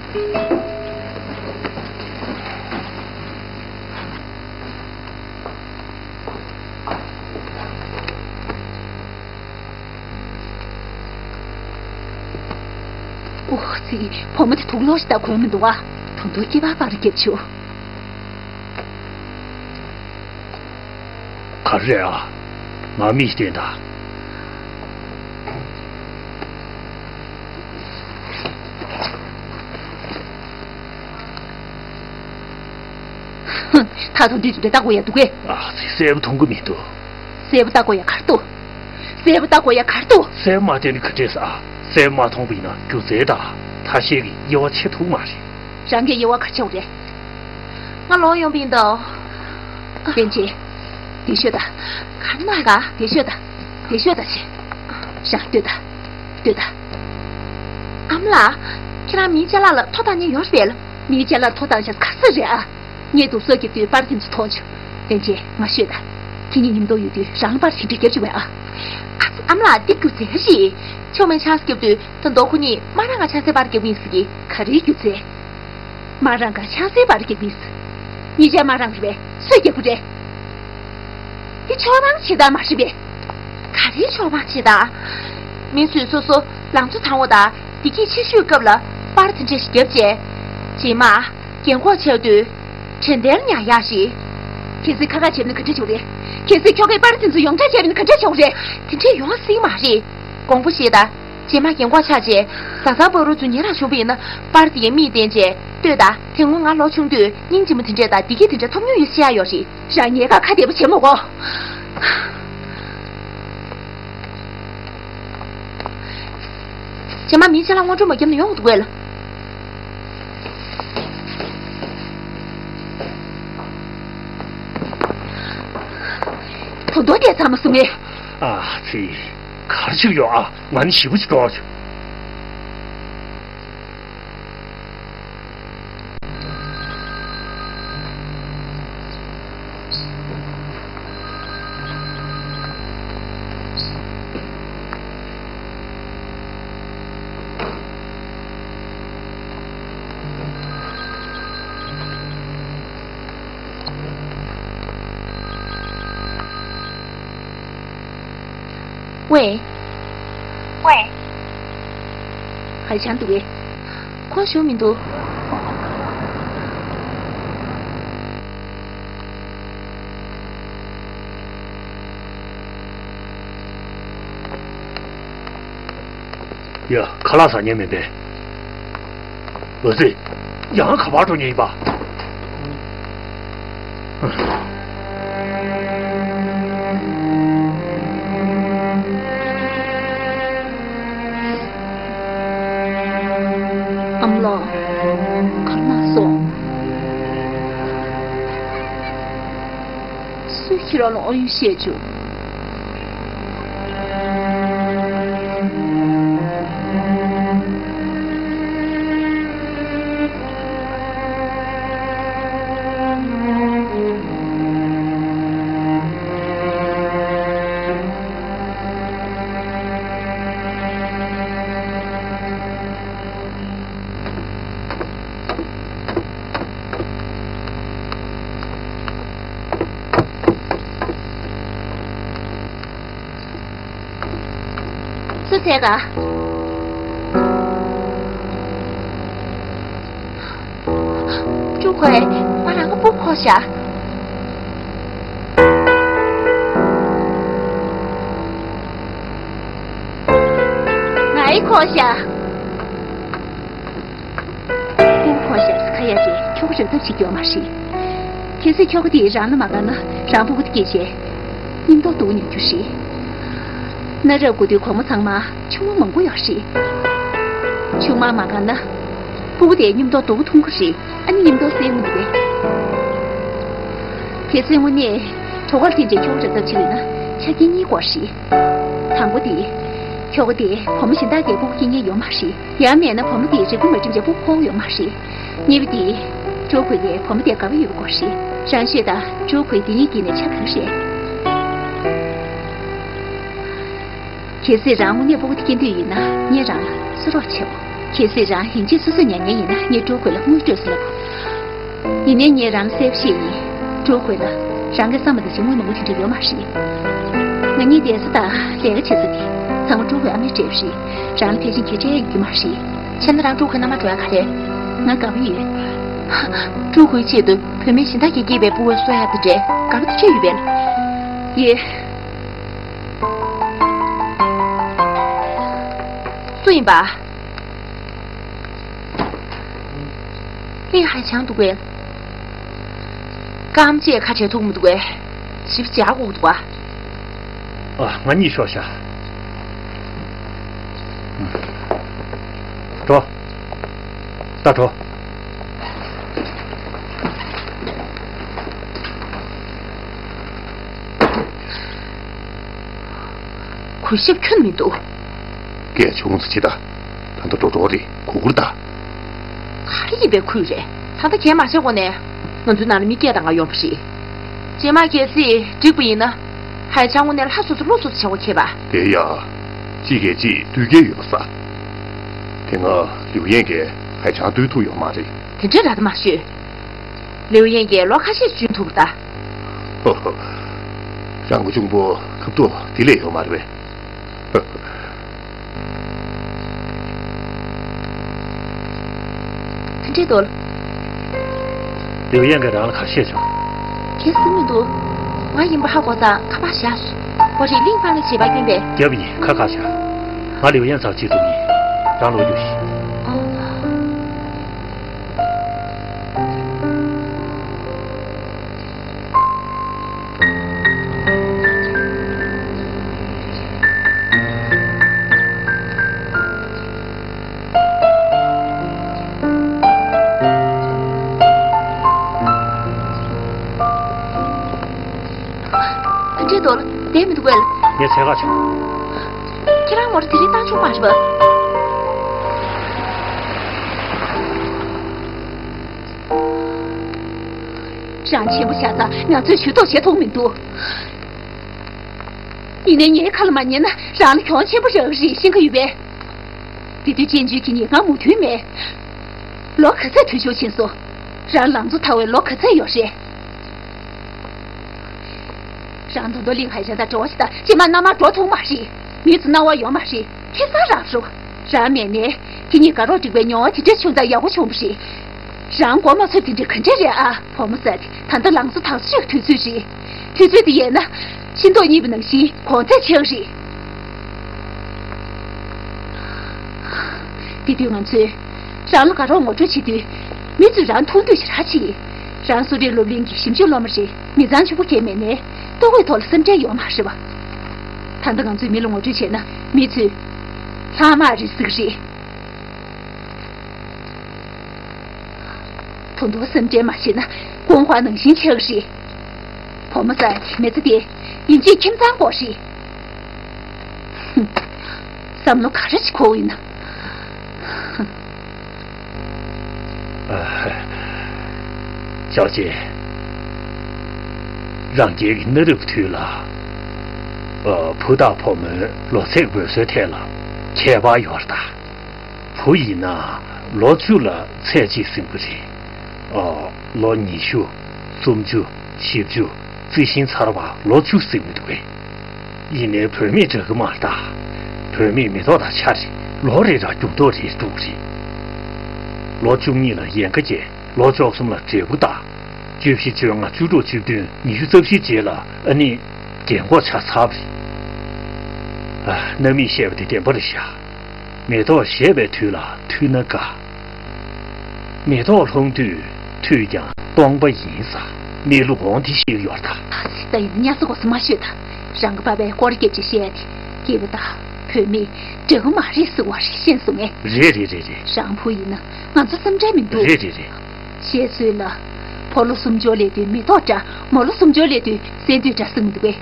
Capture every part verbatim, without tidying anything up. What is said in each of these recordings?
ཨོ་ཙི། བུ་མོ་དེ་དུག་ལོག་ཞིག་ད་གོན་མི་འདུག་ཨ། ད་དུང་སྐྱེས་པ་པར་རྒྱབ་བྱུང་། ག་རེ་རེད་ཨ། ང་མིག་བསྟན་དང་། ཧུམ། ད་དུང་དུས་ཚོད་འདི་ལྟ་དགོས་ཡ་འདུག་གས། ཨ་ཙི། གསལ་པོ་མཐོང་གི་མི་འདུག་གསལ་པོ་ལྟ་དགོས་ཡ་ག་རེ་འདུག་གསལ་པོ་ལྟ་དགོས་ཡ་ག་རེ་འདུག་གསལ་པོ་མ་བསྟན་ནས་ག་འདྲས་ཟེར་ཨ། གསལ་པོ་མ་མཐོང་པ་ཡིན་ན་སྒྱུ་རྩལ་དང་ཐ་ཤལ་གྱི་དབྱེ་བ་ཕྱེ་ཐུབ་མ་རེད། རང་གིས་དབྱེ་བ་ག་རེ་ཕྱེ་དགོས་རེད། ང་ལོག་ཡོང་པ་ཡིན་ད། བསྟན་ཆེན། འདི་ཤོད་ད། ག་རེ་གནང་ག་དེ་ཤོད་ད། དེ་ཤོད་ད་ཆེ། ཞག་ལྟོས་ད། ལྟོས་ད། ཨ་མ་ལགས། ཁྱེད་རང་མིའི་ཅ་ལག་ལ་ཐོ་བཏང་མཁན་ཡོད་རེད་པས། མིའི་ཅ་ལག་ཐོ་བཏང་བྱས་ག་ས་རེད་ཨ། ངས་དུག་སོགས་རྒྱབ་དུས་པར་དེ་ཚོ་མཐོང་བྱུང་། བསྟན་ཆེན། ང་ཤོད་ད། ཁྱེད་གཉིས་མཉམ་དུ་ཡོད་དུས་རང་ལ་པར་དེ་འདྲ་རྒྱབ་བྱུང་བས་ཨ། ཨ་ཙི། ཨ་མ་ལགས། འདི་སྒྱུ་རྩལ་རེད། ཕྱི་མ་ཆང་ས་རྒྱབ་དུས་ད་མདོ་ཁོ་གཉིས་མ་རང་ག་ཆང་སའི་པར་རྒྱབ་ཀྱི་ཡིན་ཟེར་གི། ག་རེའི་སྒྱུ་རྩལ། མ་རང་ག་ཆང་སའི་པར་རྒྱབ་ཀྱི་ཡིན་ཟེར། གཉིས་ཆ་མ་རང་རེད་པས། སུས་རྒྱབ་ཀྱི་རེད། འདི་ཕྱོགས་མང་བྱེད་སྟངས་མ་རེད་པས། ག་རེའི་ཕྱོགས་མང་བྱེད་སྟངས། མི་ཚོས་སོ་སོ་ལང་ཚོ་དང་པོ་དང་བདེ་སྐྱིད་ཆེ་ཤོས་སྐབས་ལ་པར་དེ་འདྲ་ཞིག་བརྒྱབ་བྱས། རྗེས་མ་རྒན་གོག་ཆགས་དུས་དྲན་རྟེན་ཉར་ཡག་རེད། གལ་སྲིད་ཁ་ཁ་བྱས་ན་ག་འདྲ་བྱུང་རེད། གལ་སྲིད་ཁྱོ་གས་པར་དེ་ཚོ་ཡོངས་གྲགས་བྱས་པ་ཡིན་ན་ག་འདྲ་བྱུང་རེད། དེ་འདྲ་ཡོང་སྲིད་མ་རེད། དགོངས་པ་བཞེས་དང་། རྗེས་མ་རྒན་གོག་ཆགས་རྗེས་བཟའ་ཚང་བར་དུ་ཉེ་རང་བྱུང་བ་ཡིན་ན་པར་དེ་ཡི་མིག་བསྟན་རྗེས་ལྟོས་དང་། དེ་སྔོན་ང་ལོ་ཆུང་དུས་སྙིང་རྗེ་མོ་དེ་འདྲས་དང་བདེ་སྐྱིད་དེ་འདྲ་ཐོབ་མྱོང་ཡོད་ཤེས་ཡ་ཡོད་རེད། རང་ཉེས་ཁ་ཁ་བདེ་པོ་བྱེད་མོ་གོ། རྗེས་མ་མིའི་ཅ་ལག་སྔོན་འགྲོ་མ་བརྒྱབ་ན་ཡོང་གི་འདུག་གས་ལ། ད་དུང་བསྡད་ཚར་མ་སོང་ངས། ཨ་ཙི། གར་ཅིག་ཡོད་ཨ། ང་ནི་ཞེ་པོ་ཅིག་འགྲོ་བ་བྱུང་། ཝེ། ཝེ། ཧའི་ཆང་འདུག་གས། ཁོ་བཞུགས་མི་འདུག་ཡ། ཁ་ལག་ཟ་མཁན་མིན་པས། འོ་ཙི། ཡང་ག་པར་འགྲོ་མཁན་ཡིན་པ། ཨ་མ་ལགས། ག་རེ་གནང་སོང་། སུས་ཁྱེད་རང་ལ་ཨ་ཡོད་བཤད་བྱུང་། སུ་བཙལ་ག། ཀྲུའུ་ཁོས་ང་རང་གི་སྤུ་གུ་ཁོ་བཞག་ང་ཡི་ཁོ་བཞག་སྤུ་གུ་ཁོ་བཞག་ཁ་ཡ་རེད། ཁྱོ་ག་རེ་ཐབས་བྱེད་ཀྱི་ཡོད་མ་རེད། གལ་སྲིད་ཁྱོ་ག་དེས་རང་ལ་མ་དགའ་ན་རང་སྤུ་གུ་དེ་སྐྱེས་བྱས། མཉམ་དུ་སྡུག་མྱོང་རྒྱུ་རེད། གནའ་རབས་སྐུ་དུས་གོང་མ་ཚང་མ་ཆུང་མ་མང་པོ་ཡོད་རེད། ཆུང་མ་མ་དགའ་ན། སྤུ་གུ་དེ་མཉམ་དུ་སྡུག་པོ་མཐོང་གི་རེད། ཨ་ནི་མཉམ་དུ་བསད་འོང་གི་རེད། དེ་ཚོའི་དངོས་གནས་གྲོགས་ཁར་འཐེན་བྱས་ཁྱོ་ག་རེ་ཐབས་བྱེད་ཀྱི་ཡོད་ན་ཆ་རྐྱེན་གཉིས་དགོས་རེད། དང་པོ་དེ། ཁྱོ་ག་དེ་བུ་མོ་གཞན་དག་གིས་སྤུ་གུ་སྐྱེ་མཁན་ཡོད་མ་རེད། ཡང་མེད་ན་བུ་མོ་དེས་རེ་སྐུལ་མ་བསྒྲིམས་བྱས་སྤུ་གུ་འཁོར་ཡོད་མ་རེད། གཉིས་པ་དེ། ཀྲུའུ་ཁུའེ་གིས་བུ་མོ་དེ་དགའ་པོ་ཡོད་པ་དགོས་རེད། རང་ཤོད་དང་། ཀྲུའུ་ཁུའེ་འདི་གཉིས་ཀྱི་ནས་ཆ་ག་རེ་རེད། གལ་སྲིད་རང་དངོས་གནས་སྤུ་གུ་དེ་སྐྱེ་འདོད་ཡོད་ན་ངས་རང་ལ་གསོལ་རོགས་བྱེད། གལ་སྲིད་རང་ཡིན་གཅིག་སོ་སོས་ཉན་མཁན་ཡིན་ན་ངས་ཀྲུའུ་ཧུའེ་ལ་དངུལ་སྤྲོད་ཟེར་ལབ། ཡིན་ནའི་ངས་རང་ལ་གསལ་པོ་བཤད་ཡིན། ཀྲུའུ་ཧུའེ་ལ་རང་གིས་བསམ་པ་དང་གཅིག་དངུལ་མང་པོ་དེ་འདྲ་ཡོད་མ་རེད། ང་གཉིས་བསྡད་ས་དང་ལས་ཀ་བྱེད་ས་དེ་ཚང་མ་ཀྲུའུ་ཧུའེ་ཨ་མས་སྤྲད་པ་རེད། རང་ལ་ཕལ་ཆེར་གྱོང་ཁ་ཡོད་རྒྱུ་མ་རེད། བྱས་ན་རང་ཀྲུའུ་ཧུའེ་མནའ་མར་འགྲོ་ཡ་ག་རེད། ང་དགའ་པོ་ཡོད། ཀྲུའུ་ཧུའེ་ཆེད་དུ་བུད་མེད་གཞན་དག་གིས་བསྐྱེད་པའི་ཕྲུ་གུ་གསོ་ཡ་དེ་འདྲའི་དགའ་པོ་དེ་ཅི་ཡོད་པས། ཡེ། སུ་ཡིན་པ། ཧེ་ཧའེ་ཆང་འདུག་གས། སྐརམ་བཅས་ཁ་བྲལ་ཐུབ་མི་འདུག་གས། ཞིབ་ཅག་དགོས་འདུག་ཨ། ཨ། ང་གཉིས་ཤོག་ཤག་འགྲོ། ད་འགྲོ། གུས་ཞབས་ཁྱོན་མི་འདུག་སྐད་ཆུང་ཙམ་བྱེད་ད། ད་ལྟ་འགྲོ་འགྲོ་རེད། གུས་བཀུར་ད། ག་རེ་ཡིན་པའི་གུས་རེད། ད་ལྟ་གས་མ་བྱས་གོང་ནས་ང་ཚོའི་ནང་ལ་མི་སྐད་གཏོང་ག་ཡོང་བ་རེད། རྗེས་མ་གལ་སྲིད་འགྲིག་པ་ཡིན་ན། ཧའེ་ཆང་དངོས་གནས་ལྷ་སོ་སོ་ཀླུ་སོ་སོ་བྱ་བ་ཁྱེད་པ། དེ་ཡ། གཅིག་གིས་གཅིག་བསྟུན་མཁན་ཡོད་པ་ས། དེ་སྔ་ལིའུ་ཡན་གྱིས་ཧའེ་ཆང་བསྟུན་ཐུབ་ཡོད་མ་རེད། དེ་འདྲའི་ར་ད་མ་ཤོད། ལིའུ་ཡན་གྱིས་ལོ་ཁ་ཤས་བསྐྱོན་ཐུབ་པ་ད། ཧོ་ཧོ། རང་གི་གཅུང་པོ་ཁ་ཐུག་དེ་ལས་ཡོད་མ་རེད་པས། དེ་འདྲའི་འདུག་ལིའུ་ཡན་གྱིས་རང་ལ་ག་རེ་བཤད་བྱུང་། གས་གསུང་མི་འདུག་ང་ཡིན་པ་ཧ་གོ་ཙང་ཁ་པར་བཞག་སོང་། འོ་རེད། གླིང་ཧྥང་ལ་བྱེད་པ་སྐྱོན་པས། རྒྱབ་ཡིན། ཁ་བཀག་བཞག་ང་ལིའུ་ཡན་ཚང་གཅིག་འདུག་ཡིན། རང་ལོག་རྒྱུགས་ཤིག་ཨོ། ད་འདྲའི་དོ་ལ་བསྡད་མི་འདུག་གས། ངས་འཚོལ་ག་བྱུང་། ཁྱེད་རང་མོ་ཊ་དེ་རིང་བཏང་བྱུང་མ་རེད་པ། རང་ཆེན་པོ་ཆགས་ཙང་ང་ཚོས་ཇུས་གཏོགས་བྱེད་ཐུབ་མི་འདུག་ཡིན་ནའི་ངའི་ཁ་ལ་མ་ཉན་ན་རང་ལ་གྱོང་ཆེན་པོ་རག་གི་རེད། ཤེས་ཀྱི་ཡོད་པས། དེ་དུས་ཅན་ཇུས་ཀྱི་ཉེས་ཁང་མུ་མཐུད་མེད། ལོ་ག་ཚོད་འཐུས་ཤོར་ཕྱིན་སོང་། རང་ལང་ཚོ་ཐར་བའི་ལོ་ག་ཚོད་ཡོད་རེད། རང་ད་དུང་གླིང་ཧའེ་ཆང་དང་འབྲེལ་བ་ཞིག་དང་རྗེས་མ་མནའ་མར་འགྲོ་ཐུབ་མ་རེད། མི་ཚོ་སྣང་བ་ཡོད་མ་རེད། ཁེ་བཟང་རག་རོགས། རང་མེད་ནས་དེ་གཉིས་དགའ་རོགས་འགྲིག་པའི་མྱོང་བ་དེ་འདྲ་བྱུང་ཙང་ཡག་པོ་བྱུང་བ་རེད། རང་མགོ་མ་ཚོས་དེ་འདྲ་ག་འདྲ་རེད་ཨ། བུ་མོ་ཟེར་དེ་ད་ལྟ་ལང་ཚོ་དྭངས་གསལ་ཞིག་དུས་ཚོད་རེད། དུས་ཚོད་དེ་ཡལ་ན། ཤིང་ཏོག་རྙིད་པ་ནང་བཞིན་གོང་ཚད་ཆག་རེད། དེ་དུས་ང་ཚོས་རང་ལ་དགའ་རོགས་ངོ་སྤྲོད་བྱེད་དུས། མི་ཚོས་རང་མཐོང་འདོད་ཞེ་དྲག་བྱེད། རང་གསོ་རིག་སློབ་གླིང་གི་ཞིབ་འཇུག་སློབ་མ་རེད། མི་ཚང་ཕྱུག་པོ་གང་ཡང་མེད་ནའི་ལྟོ་གོས་ཐོག་ལ་སེམས་ཁྲལ་ཡོད་མ་རེད་པ། ད་ལྟ་ང་ཚོས་མི་ལ་ངོ་སྤྲོད་བྱས་ན་མི་ཚོས་ལྷག་མ་རེད་ཟེར་གི་རེད། ད་དུང་སེམས་ཁྲལ་མ་བྱེད་ན་ཀོང་ཧྭ་ནང་བཞིན་ཆགས་ཀྱི་རེད། བུ་མོ་ཟེར་དེ་མི་ཚེ་འདི་ཡིན་གཅིག་ཁྱིམ་ཚང་དགོས་རེད། ཧུམ། བསམ་བློ་ག་རེ་ཞིག་འཁོར་ཡིན་ན། ཨ། ཅའོ་ཅེ། རང་རྒྱལ་གྱི་གནའ་རབས་དུས་ལ། ཨ། བུ་དང་བུ་མོའི་ལོ་ཚད་འོས་སྲོལ་ཐད་ལ་ཁྱད་པར་ཡོད་རེད་ད། བུ་ཡིན་ན་ལོ་བཅུ་ལ་ཚེས་གཅིག་ཟིན་པ་རེད། ཨ། ལོ་ཉི་ཤུ། སུམ་ཅུ། བཞི་བཅུ། རྩི་ཤིང་ཚར་བ་ལོ་བཅུ་ཟིན་མི་འདུག་གས། ཡིན་ནའི་བུད་མེད་འདྲ་གི་མ་རེད་ད། བུད་མེད་མེ་ཏོག་དང་ཆ་རེད། ལོ་རེ་རང་འགྱུར་ལྡོག་རེ་འགྲོ་གི་རེད། ལོ་བཅུ་གཉིས་ལ་ཡལ་ག་སྐྱེས། ལོ་བཅུ་གསུམ་ལ་འབྲས་བུ་བཏགས། བཅུ་བཞི། བཅོ་ལྔ། བཅུ་དྲུག། བཅུ་བདུན། ཉི་ཤུ་རྩ་བཞིའི་རྗེས་ལ་ཨ་ནི་རྒན་གོག་ཆགས་ཚར་བ་རེད། ཨ། རྣམ་སྨིན་བཤད་པ་དེ་བདེན་པ་རེད་ཤག་མེ་ཏོག་བཞད་པའི་དུས་ལ་མཐུད་ན་དགའ། མེ་ཏོག་ལྷུང་དུས་མཐུད་ཀྱང་སྟོང་པ་ཡིན་ས། གནས་ལུགས་འོང་དེ་ཞིག་ཡོད་ད། ད་ཡིན་ན་ཉ་ས་གོ་ས་མ་ཤོད་ད། རང་གི་པ་ཕས་སྐོར་རྒྱབ་ཅིག་བཤད་དེ། སྐྱེས་པ་དང་བུད་མེད་འདྲ་གི་མ་རེད་ཟེར་བ་རེད། ཤེས་སོང་ངས། རེད་རེད་རེད་རེད། རང་བུ་ཡིན་ན་ང་ཚོ་སེམས་ཁྲལ་མི་འདུག་རེད་རེད་རེད། བཤད་སྲོལ་ལ། ཕོ་ལོ་སུམ་ཅུ་སླེབས་དུས་མེ་ཏོག་འདྲ། མོ་ལོ་སུམ་ཅུ་སླེབས་དུས་སྲན་དུས་འདྲ་ཟེར་མི་འདུག་གས།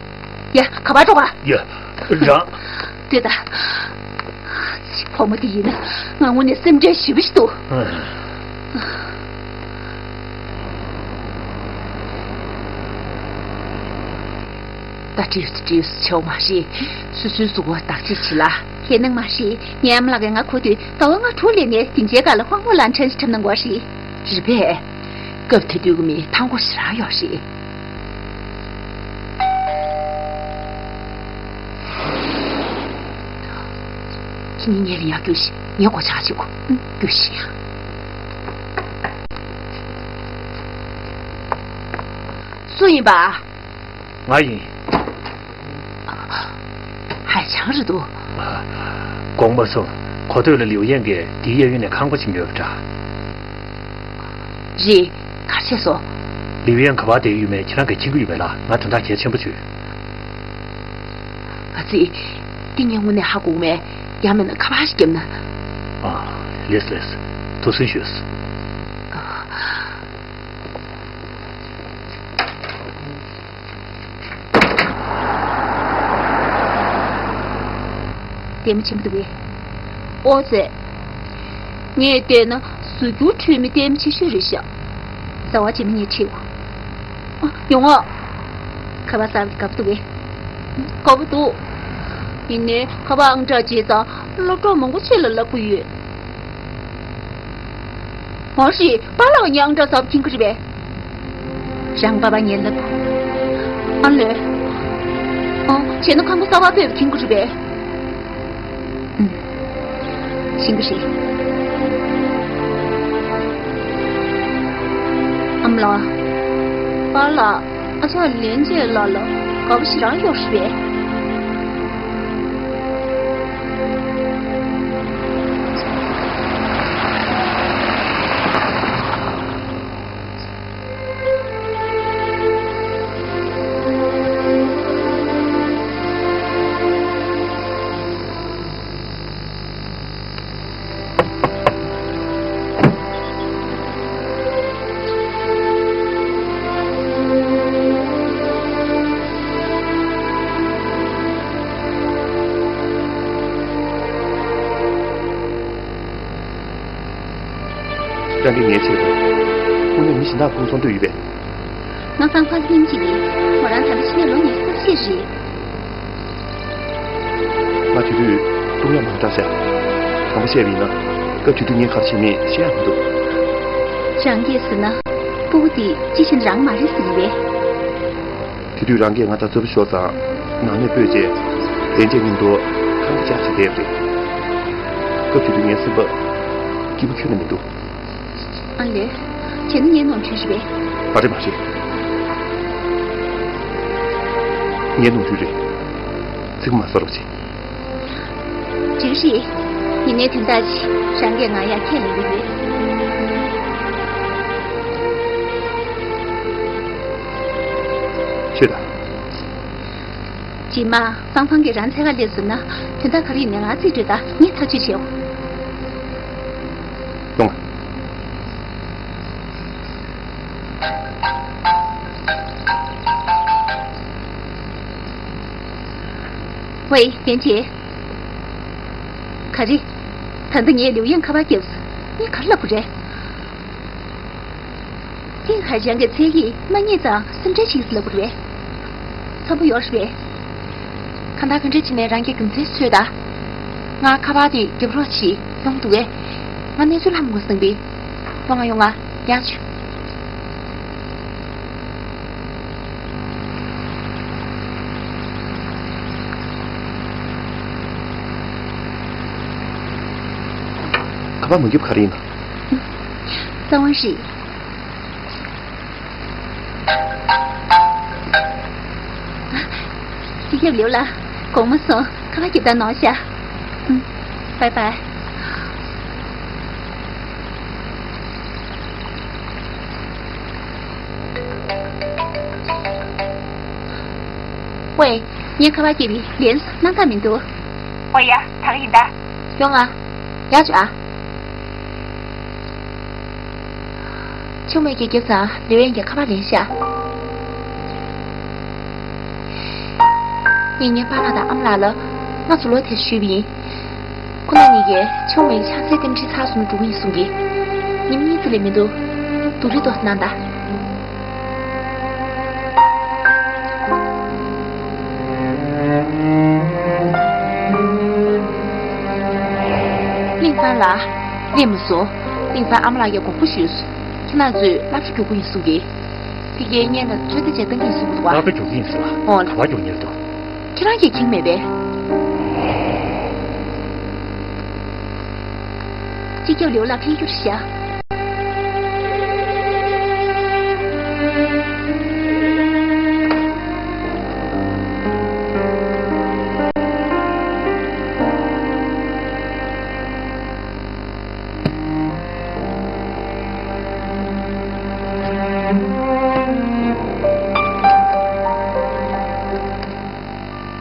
ཡ། ག་པར་འགྲོ་ག་ཡ། རང་། ལྟོས་དང་། ཕོ་མོ་དེ་ཡིན་ན་ང་དངོས་གནས་སེམས་ཁྲལ་ཞེ་པོ་ཞིག་འདུག་ཨ། ད་བྲིས་སུ་བྲིས་སུ་ཆོག་མ་རེད། སོ་སོའི་གཟུགས་པོ་བདག་གཅེས་བྱེད་ལ། ཁྱེད་ནང་མ་ཤེས། ངའི་ཨ་མ་ལགས་ཀྱིས་ང་ཁོ་དུས་ཟླ་བ་ལྔ་དྲུག་སླེབས་ནས་སྡིངས་ཆའི་སྒང་ལ་དབང་པོ་ལ་འཕྲིན་ཞིག་འཁྲབ་གནང་དགོས་རེད། རེད་པས། སྐབས་དེ་དུས་ཀྱི་མི་ཐང་གོ་ཞེ་དྲག་ཡོད་རེད། ཁྱེད་གཉིས་ངའི་ལ་ཡར་རྒྱུགས་ཤིག་ངའི་སྒོ་ཕྱག་བྱེད་དགོས། ཨུ། རྒྱུགས་ཤིག་ཡ། སུ་ཡིན་པ། ང་ཡིན། ཧའེ་ཆང་རེད་འདུག་དགོངས་པ་མ་ཚོམས། གོ་ཐོས་ལ་ལིའུ་ཡན་གྱིས་འདིའི་གཡས་གཡོན་ནས་ཁང་པ་ཕྱེ་ཉོས་པ་འདྲ། རེད། ག་རེ་བྱས་སོང་། ལིའུ་ཡན་ག་པར་བསྡད་ཡོད་མེད་ཁྱེད་རང་གིས་མཁྱེན་གྱི་ཡོད་མེད་ལ། ང་དོན་དག་གལ་ཆེན་པོ་བརྗོད། ཨ་ཙི། འདི་ངས་དངོས་གནས་ཧ་གོ་གི་མེད། ཡང་མིན་ན་ཁ་པར་ཞིག་བརྒྱབ་ན། ཨ། ལེས་ལེས། ཐུགས་སུན་ཞུས། ལྟད་མོ་ཆེན་པོ་འདུག་གས། ཨོ་ཙི། ངས་བལྟས་ན་གཟུགས་འགྱུར་འཕྲོད་མི་ལྟད་མོ་ཆེ་ཤོས་རེད་ཤག་ཟླ་བ་རྗེས་མ་ངས་ཁྲིད། ཨ། ཡོང་ཨ། ཁ་པར་གསར་པ་དེ་དགའ་པོ་འདུག་གས། དགའ་པོ་འདུག་ཡིན་ནའི་ཁ་པར་ཨང་གྲངས་བརྗེས་ཙང་སློབ་གྲོགས་མང་པོ་ཅིག་ལ་བསླབ་ཀྱི་ཡོད། མ་གཞི་པཱ་ལགས་ངའི་ཨང་གྲངས་གསར་པ་མཁྱེན་གྱི་རེད་པས། རང་པཱ་ཕ་ངའི་བསླབ། ཨ་ལས། ཨ། བྱས་ན་ཁང་པ་གསར་པ་ཕེབས་མཁྱེན་གྱི་རེད་པས། ཨུམ། ཤེས་ཀྱི་རེད། ཨ་མ་ལགས། པཱ་ལགས། ཨ་ཅག་ལན་ཅན་ལགས་ལ་དགའ་པོ་ཞེ་དྲག་ཡོད་རེད་པས། རང་གིས་ངའི་ཆེད་དུ་དངོས་གནས་མི་གཞན་དག་ཕུང་ཚོང་འདོད་ཡོད་པས། ང་ཧྥང་ཧྥང་ཧྥིན་གཅིག་ཡིན། མོ་རང་ད་ལྟ་ཕྱི་ནས་ལོ་ཉི་ཤུ་རྩ་བཞི་རེད། ང་དེ་དུས་ཀླུང་ཡ་མང་དྲགས་ཤག་དྲང་པོ་བཤད་པ་ཡིན་ན། སྐབས་དེ་དུས་ངས་ག་རེ་བྱས་མེད་ཤེས་ཡག་མི་འདུག་རང་གིས་ཟེར་ན། སྤུ་གུ་དེ་ཅི་བྱས་ནས་རང་མ་རེད་ཟེར་གྱི་རེད། དེ་དུས་རང་གིས་ང་དང་རྩོད་པ་ཤོར་ཙང་ནང་ནས་སྤོས་རྗེས། ལན་ཅན་མཉམ་དུ་ཁང་པ་བཅག་བྱས་བསྡད་པ་རེད། སྐབས་དེ་དུས་ངའི་སེམས་པ་སྐྱིད་པོ་ཁྱོན་ནས་མི་འདུག་ཨ་ལས། བྱས་ན་ངའི་ནོར་འཁྲུལ་རེད་པས། མ་རེད་མ་རེད། ངའི་ནོར་འཁྲུལ་རེད། ཚིག་མ་ཟ་རོགས་བྱེད། འགྲིག་རེད། ཡིན་ནའི་དོན་དག་ཅིག་རང་གིས་ང་ཡར་ཁས་ལེན་གྱི་ཡོད། ཤོད་དང་། རྗེས་མ་ཧྥང་ཧྥང་གིས་རང་འཚོལ་ག་སླེབས་སོང་ན། དོན་དག་ག་རེ་ཡིན་ནའི་ང་རྩིས་སྤྲོད་དང་། ངས་ཐག་གཅོད་བྱེད་འོང་། ཡོང་ང་། ཝེ། ཡན་ཅེ། ག་རེ། ད་ལྟ་ངས་ལིའུ་ཡན་ཁ་པར་བརྒྱབ་སོང་། ངས་ག་རེ་ལབ་དགོས་རེད། ཧིན་ཧའེ་ཅང་གི་ཚལ་གྱིས་མནའ་ངེས་ཙང་སེམས་ཁྲལ་བྱེད་ཟེར་ལབ་དགོས་རེད། འཚམ་པོ་ཡོད་རེད་པས། གང་ལྟར་ག་འདྲ་བྱས་ནས་རང་གི་རྒྱུ་མཚན་འཚོལ་དང་། ང་ཁ་པར་དེ་རྒྱབ་རོགས་བྱེད། ཡོང་འདུག་གས། ང་གནས་ཚུལ་ཧ་མ་གོ་བསམ་པས། ཡོང་ང་ཡོང་ང་། ཡང་བྱོས། ཁ་པར་མ་རྒྱབ་ག་རེ་ཡིན་ན། གསང་བ་རེད། སྐུ་ཞབས་ལིའུ་ལགས། དགོངས་པ་མ་ཚོམས། ཁ་པར་རྒྱབ་སྟངས་ནོར་ཤག་ཨུམ། བའི་བའི། ཝེ། ངས་ཁ་པར་བརྒྱབ་པ་ཡིན། ལན་གནང་ཐབས་མི་འདུག་ཝེ་ཡ། ད་ག་ཡིན་ད། ཡོང་ང་། ཡར་བྱོས་ཨ། ཆུང་མས་ཀྱིས་བརྒྱབ་ཙང་ལིའུ་ཡན་གྱིས་ཁ་པར་ལེན་ཤག་ངས་ངའི་པཱ་ལགས་དང་ཨ་མ་ལགས་ལ་ང་ཚོ་ལོག་ཐེངས་ཞུས་པ་ཡིན། ཁོ་རང་གཉིས་ཀས་ཆུང་མའི་ཕྱག་འཚལ་རྟེན་འབྲེལ་ཚར་སོང་ན་འགྲོ་གི་ཡིན་གསུང་གི། ཉིན་གཉིས་ཙམ་ལས་མི་འདུག་སྡུག་རུས་ཏོག་ཙམ་གནང་དང་། ལགས། སླེབས་མ་སོང་། དེང་སང་ཨ་མ་ལགས་ཀྱིས་དགོངས་པ་ཞུས་སོང་། ཁྱེད་རང་ཚོས་སློབ་གྲྭ་རྒྱུག་གི་ཡིན་གསུང་གི། ཕ་གིར་སྔོན་ལ་ཚོད་ལྟ་བྱེད་སྟངས་ཀྱི་གསུང་གི་འདུག་བ། སློབ་གྲྭ་རྒྱུག་གི་ཡིན་ཟེར་བ། ཨོ། ག་པར་རྒྱུག་གི་ཡིན་འདུག་ཁྱེད་རང་གིས་མཁྱེན་མེད་པས། སྤྱི་ཁྱབ་ལེའུ་ལགས་ཕེབས་རྒྱུར་བཞག་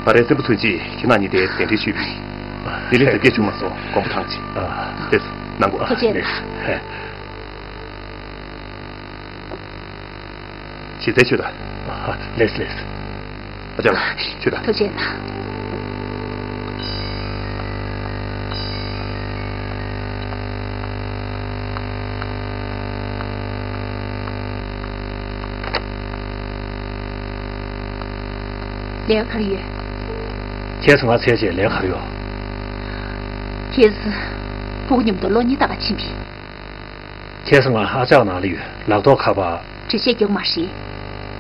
ཨ་རེ། བཙན་པོ་ཐུགས་རྗེ་ཆེ། ཁྱེད་རྣམ་གཉིས་དེར་གདན་འདྲེན་ཞུས་པ་ཡིན། དེ་རིང་དེབ་སྐྱེལ་བྱུང་མ་སོང་། དགོངས་པ་ཐང་ཆད། ཨ། ལགས་སོ། ནང་སྒོ། ཐུགས་རྗེ་གནང་། ཞིག་གསོ་བྱོས་དང་། ཨ། ལགས་ལགས། ཨ་ཅག་ལགས། བྱོས་དང་། ཐུགས་རྗེ་གནང་། ལས་ཀ་ག་རེ་ཡོད། ཁྱེད་ཚོ་ང་འཚོལ་བྱས་ལས་ཀ་ག་རེ་ཡོད། ཁྱེད་ཚོ་སྤུ་གུ་མཉམ་དུ་གློག་བརྙན་ལྟ་ག་ཕྱིན་པས། ཁྱེད་ཚོ་ང་ཨ་ཅག་ནང་ལ་ཡོད། ལག་ཐོག་ཁ་པར། འགྲེལ་བཤད་རྒྱག་མ་རེད།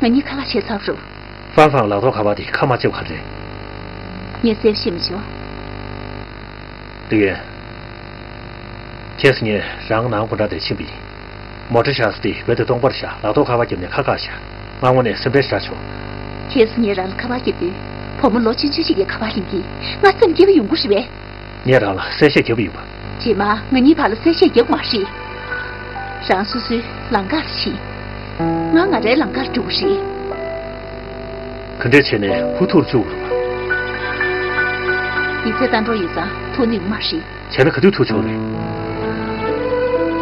ང་གཉིས་ཁ་ལག་བྱས་ཚར་རུང་། ཧྥང་ཧྥང་ལག་ཐོག་ཁ་པར་དེ་ཁ་མ་ཕྱེ་བ་ག་རེ་རེད། ངས་གསལ་པོ་ཤེས་མི་བྱུང་། ཏུའུ་ཡོན། ཁྱེད་ཚོ་ངས་རང་ནང་སྒོ་འགྲམ་དེར་ཕྱིན་པ་ཡིན། མོ་ཊ་བཞག་ས་དེ་བོད་དུ་སྟོང་པར་བཞག་ལག་ཐོག་ཁ་པར་བརྒྱབ་ནས་ཁ་བཀག་བཞག་ང་དངོས་གནས་སེམས་ཁྲལ་ཞེ་དྲག་བྱུང་། ཁྱེད་ཚོ་ངས་རང་ལ་ཁ་པར་བརྒྱབ་དུས་བུ་མོ་ལོ་ཆུང་ཆུང་ཞིག་གིས་ཁ་པར་ལེན་གྱིས་ང་སེམས་སྐྱིད་པོ་ཡོང་གི་རེད་པས། ངས་རང་ལ་གསལ་བཤད་བརྒྱབ་པ་ཡིན་པ། རྗེས་མ་ང་གཉིས་བར་ལ་གསལ་བཤད་རྒྱག་མ་རེད། རང་སོ་སོའི་ལམ་ཁ་ལ་ཕྱིན། ང་ང་རའི་ལམ་ཁར་འགྲོ་གི་རེད། ག་འདྲས་བྱས་ནས་བུ་ཐུག་བཅུག་རུང་། ཡིག་ཚད་བཏང་འགྲོ་ཡིན་ཙང་ཐུག་ནུས་མ་རེད། བྱས་ན་ག་དུས་ཐུག་ཆོག་རེད།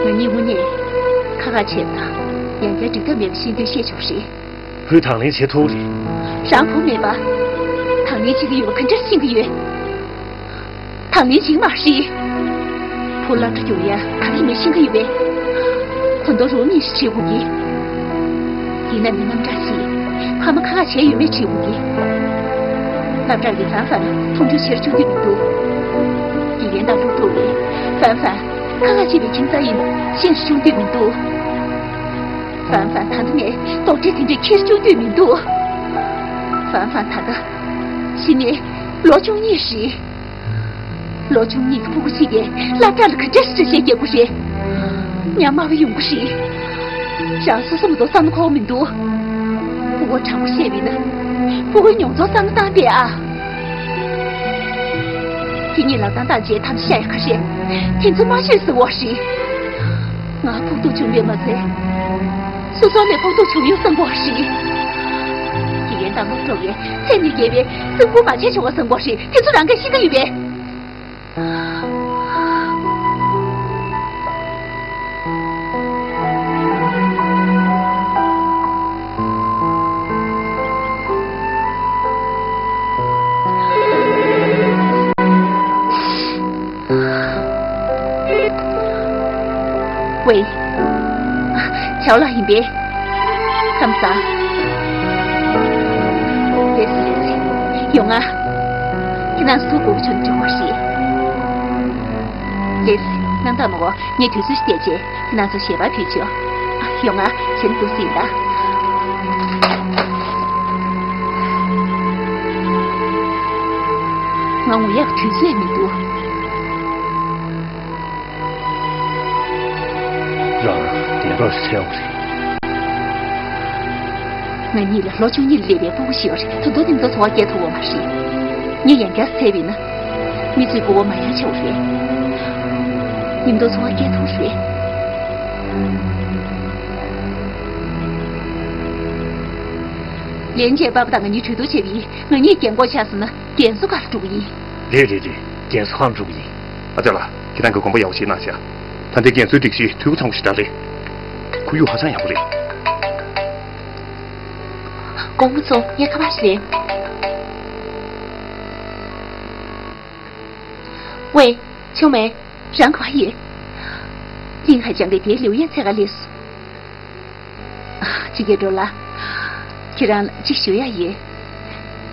ང་གཉིས་དངོས་གནས་ཁ་ཁ་བྱས་དང་ཡང་བསྐྱར་འགྲིག་ཐབས་མེད་པ་ཤེས་དུས་བཤད་ཆོག་རེད། བུས་དང་ལེན་བྱེད་ཐུབ་རེད། རང་བུ་མེད་པ། དང་ལེན་བྱེད་ཀྱི་ཡོད་པ་ག་འདྲས་ཤེས་ཀྱི་ཡོད། དང་ལེན་བྱེད་མ་ཤེས། བུ་སློབ་གྲྭ་རྒྱུགས་ཡ་ག་རེ་མེད་ཤེས་ཀྱི་ཡོད་པས། ད་དུང་རང་ཉིད་ཤེས་དགོས་ཀྱི། ཡིན་ན་མི་རྣམ་གྲངས་ཤིག་ཕ་མ་ཁ་ཁ་བྱས་ཡོད་མེད་བྱེད་དགོས་ཀྱི། སློབ་གྲྭ་གི་ཧྥན་ཧྥན་མཐོང་ཆུང་བྱེད་རྒྱུ་འདི་མི་འདུག་དགེ་རྒན་དང་སློབ་ཕྲུག་གིས་ཧྥན་ཧྥན་ཁ་ཁ་བྱེད་པའི་ཁྱིམ་ཚང་ཡིན་ཤེས་རྒྱུ་འདི་མི་འདུག་ཧྥན་ཧྥན་ད་ལྟ་ནས་རྡོག་ཁྲེས་དེ་འདྲས་འཁྱེར་རྒྱུ་འདི་མི་འདུག་ཧྥན་ཧྥན་ད་ལྟ་གཞི་ནས་ལོ་བཅུ་གཉིས་རེད། ལོ་བཅུ་གཉིས་ཀྱི་སྤུ་གུ་གཅིག་གིས་སློབ་གྲྭ་ལ་ག་འདྲས་འགྲེལ་བཤད་རྒྱག་དགོས་རེད། ཉམ་དམའ་བ་ཡོང་གི་རེད། རང་སོ་སོ་མ་གཏོགས་བསམ་བློ་འཁོར་བ་མི་འདུག་སྤུ་གུ་དྲང་པོ་བཤད་པ་ཡིན་ན། སྤུ་གུའི་མྱོང་ཚོར་བསམ་བློ་བཏང་བསྡད་ཨ། ཁྱེད་གཉིས་ལག་གདང་བཏང་རྗེས་ཐམས་ཅད་ཤ་ཡ་ཁ་ཤས། ཁྱེད་ཚོ་མ་ཤེས་ཟེར་བ་རེད། ང་ཕོག་ཐུག་བྱུང་བས་མ་ཚད། སོ་སོ་ནས་ཕོག་ཐུག་བྱུང་ཡོད་བསམ་པ་རེད། དགེ་རྒན་དང་སློབ་གྲོགས་ཀྱིས་ཚད་མི་བརྒལ་བའི་སེམས་ཁུར་མ་བྱས་བྱུང་བ་བསམ་པ་རེད། དེ་ཚོ་རང་གིས་ཤེས་ཀྱི་ཡོད་པས། ཝེ། ཆའོ་ལགས་ཡིན་པས། ཁམས་བཟང་། ལགས་སོ་ལགས་སོ། ཡོང་ང་། ཁྱེད་རང་ཚོ་སྒུག་བྱུང་འགྲོ་བ་རེད། ལགས་སོ། གནམ་ཐང་མ་གོ་ངས་དུས་ཚོད་ཅིག་བལྟས་རྗེས་ཁྱེད་རང་ཚོ་ཞལ་པར་ཕུལ་ཆོག་ཡོང་ང་། གཞན་འདུག་སྲིད་ད། ང་ངུ་ཡག་དུས་ཚོད་མི་འདུག་རང་བདེན་པར་གསལ་བ་རེད། ང་གཉིས་ལ་ལོ་བཅུ་གཉིས་ལ་སླེབས་པའི་སྤུ་གུ་ཞིག་ཡོད་རེད། ད་དུང་མཉམ་དུ་འཚོ་བ་སྐྱེལ་ཐུབ་པ་མ་རེད། ངས་ཡང་བསྐྱར་བཙལ་བ་ཡིན་ན། མི་ཚོའི་སྤུ་གུ་མ་ཡང་ཆེ་བ་རེད། མཉམ་དུ་འཚོ་བ་སྐྱེལ་ཐུབ་རེད། ལན་ཅེ་པ་པ་དང་ང་གཉིས་གྲོས་བསྡུར་བྱས་པ་ཡིན། ང་གཉིས་རྒན་གོག་ཆགས་སོང་ན་རྒན་གསོ་ཁང་ལ་འགྲོ་གི་ཡིན། རེད་རེད་རེད། རྒན་གསོ་ཁང་ལ་འགྲོ་གི་ཡིན། ཨ་ཅག་ལགས། ཁྱེད་རང་གིས་དགོངས་པ་ཡག་པོ་བཞེས་གནང་ཤག་ད་ལྟའི་རྒན་གསོའི་སྒྲིག་གཞི་འཐུས་སྒོ་ཚང་པོ་ཞེ་དྲག་རེད། ཁོར་ཡུག་ཧ་ཅང་ཡག་པོ་རེད། དགོང་མོ་ཚོ་ངས་ཁ་པར་ཞིག་ལེན། ཝེ། ཆུང་མེ། རང་ག་པར་ཡོད། གླིང་ཧ་ཅང་གི་དེའི་ལིའུ་ཡན་འཚོལ་ག་སླེབས་སོང་། ཨ། ཅི་གེ་འགྲོ་ལ། ཁྱེད་རང་ལ་ཅིག་ཞུ་ཡ་ཡོད།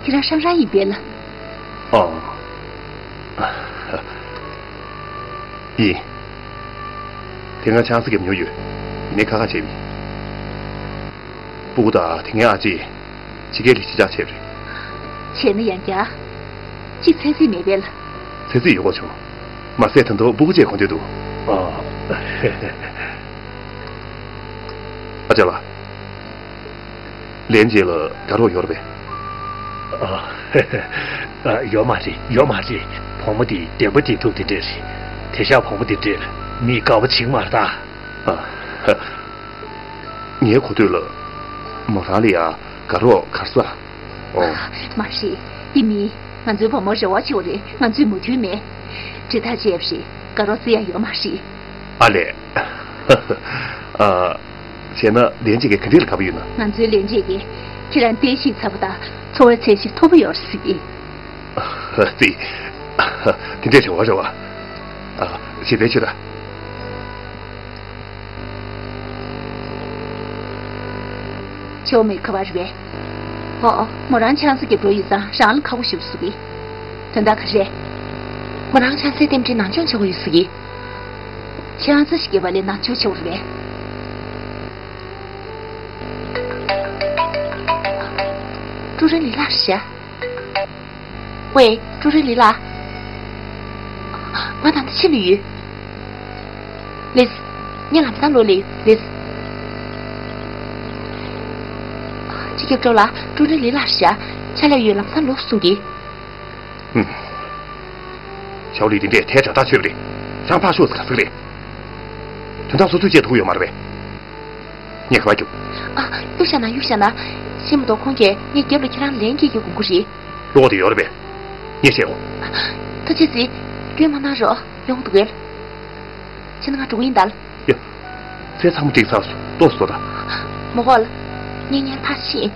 ཁྱེད་རང་ཧྲང་ཧྲང་ཡིན་པས་ལ། ཨོ། ཡིན། དེ་སྔ་ཆང་ས་བརྒྱབ་མྱོང་ཡོད། ཡིན་ནའི་ཁ་ཁ་བྱས་པ་ཡིན། སྤུ་གུ་དང་དེ་སྔའི་ཨ་ཅེས་ཕྱི་རྒྱལ་ལ་གཞིས་ཆགས་ཕྱིན་པ་རེད། བྱས་ན་ཡང་བསྐྱར། གཅིག་ཚེ་སྲིད་མེད་པས་ལ། ཚེ་སྲིད་ཡོད་དགོས་བྱུང་། མ་ཟད་ད་དུང་སྤུ་གུ་བཅས་གོ་འདོད་འདུག་ཨ། ཨ་ཅག་ལགས། ལན་ཅན་ལ་དགའ་རོགས་ཡོད་རེད་པས། ཨ། ཡོད་མ་རེད། ཡོད་མ་རེད། བུ་མོ་དེ་བདེན་པ་བདེན་ཐུབ་དེ་འདྲས་རེད། དེང་སང་བུ་མོ་དེ་འདྲས་མིས་དགའ་པོ་བྱེད་ཀྱི་མ་རེད་ད། ཨ། ངའི་གོ་ཐོས་ལ། མོ་རང་ལ་ཡ་དགའ་རོགས་ག་རེ་ཟེར། ཨོ། མ་རེད། དེ་མིན་ང་ཚོའི་བུ་མོ་རེ་བ་ཆེ་བ་རེད། ང་ཚོས་མོས་མཐུན་མེད། འདྲི་ཐག་བཅད་པ་རེད། དགའ་རོགས་རྩི་ཡ་ཡོད་མ་རེད། ཨ་ལས། ཨ། བྱས་ན་ལན་ཅན་གྱིས་ག་འདྲས་ལ་དགའ་པོ་ཡོད་ན། ང་ཚོའི་ལན་ཅན་གྱིས་ཁྱེད་རང་བསྟན་བཤིག་ཚར་བ་དང་འཚོ་བའི་ཚད་གཞི་མཐོ་པོ་ཡོད་རེད་ཟེར་གྱི། རྩིས། དེ་འདྲས་རེད་བ། རེད་བ། ཨ། ཞེ་དྲག་ཆེ་ད། ཆའོ་མེ་ག་པར་རེད་པས། ཨོ། མོ་རང་ཆང་ས་བརྒྱབ་འགྲོ་ཡིན་ཙང་རང་ལ་ཁག་པོ་ཞེ་པོ་ཟེར་གྱི། དོན་དག་ག་རེ་རེད། མོ་རང་ཆང་སའི་རྟེན་འབྲེལ་ནང་འཇོག་བྱེད་དགོས་ཡོད་ཟེར་གྱི། ཆང་ས་ཞིག་བརྒྱབ་པ་ལས་ནང་འཇོག་བྱེད་དགོས་རེད་པས། ཀྲུའུ་རེན་ལི་ལགས་ཤག་ཝེ། ཀྲུའུ་རེན་ལི་ལགས། ང་ད་ལྟ་ཕྱི་ལ་ཡོད། ལགས་སེ། ངས་ལམ་སང་ལོག་ལེ་ཡོད། ལགས་སེ། སྤྱི་ཁྱབ་ཀྲོ་ལགས། ཀྲུའུ་རེན་ལི་ལགས་ཤག་ཕྱག་ལས་ཡོད། ལམ་སང་ལོག་གསུང་གི། ཧུམ། ཞའོ་ལི་དེ་འདྲས་ཐལ་དྲགས་ཐག་ཆོད་པ་རེད། རང་ཕར་ཤོག་ཟེར་ག་ཟེར་གི་རེད། དོན་དག་སོ་སོས་བྱེད་ཐུབ་ཡོད་མ་རེད་པས། ངས་ག་པར་རྒྱུག་ཨ། གཡུག་བཞག་ན། གཡུག་བཞག་ན། ཤེས་མ་གཏོགས་ཁོང་གིས་ངའི་རྒྱབ་ལ་ཁྱེད་རང་ལན་སྐྱེལ་རྒྱུའི་དགོངས་པ་རེད། བློ་དེ་ཡོད་རེད་པས། ངས་བཤད་གོ། ཐུགས་རྗེ་གཟིགས། སྐྱོན་མ་གནང་རོགས། ཡོང་གི་འདུག་གས། ཕྱིན་ན་ང་འགྲོ་གི་ཡིན་ད། ཡ། ཚེ་ཚང་མ་འགྲིག་ཚར་སོང་། ལྟོས་སོ་ད། མ་དགོས་ལ། ངས་ཉན་ཐག་ཆོད།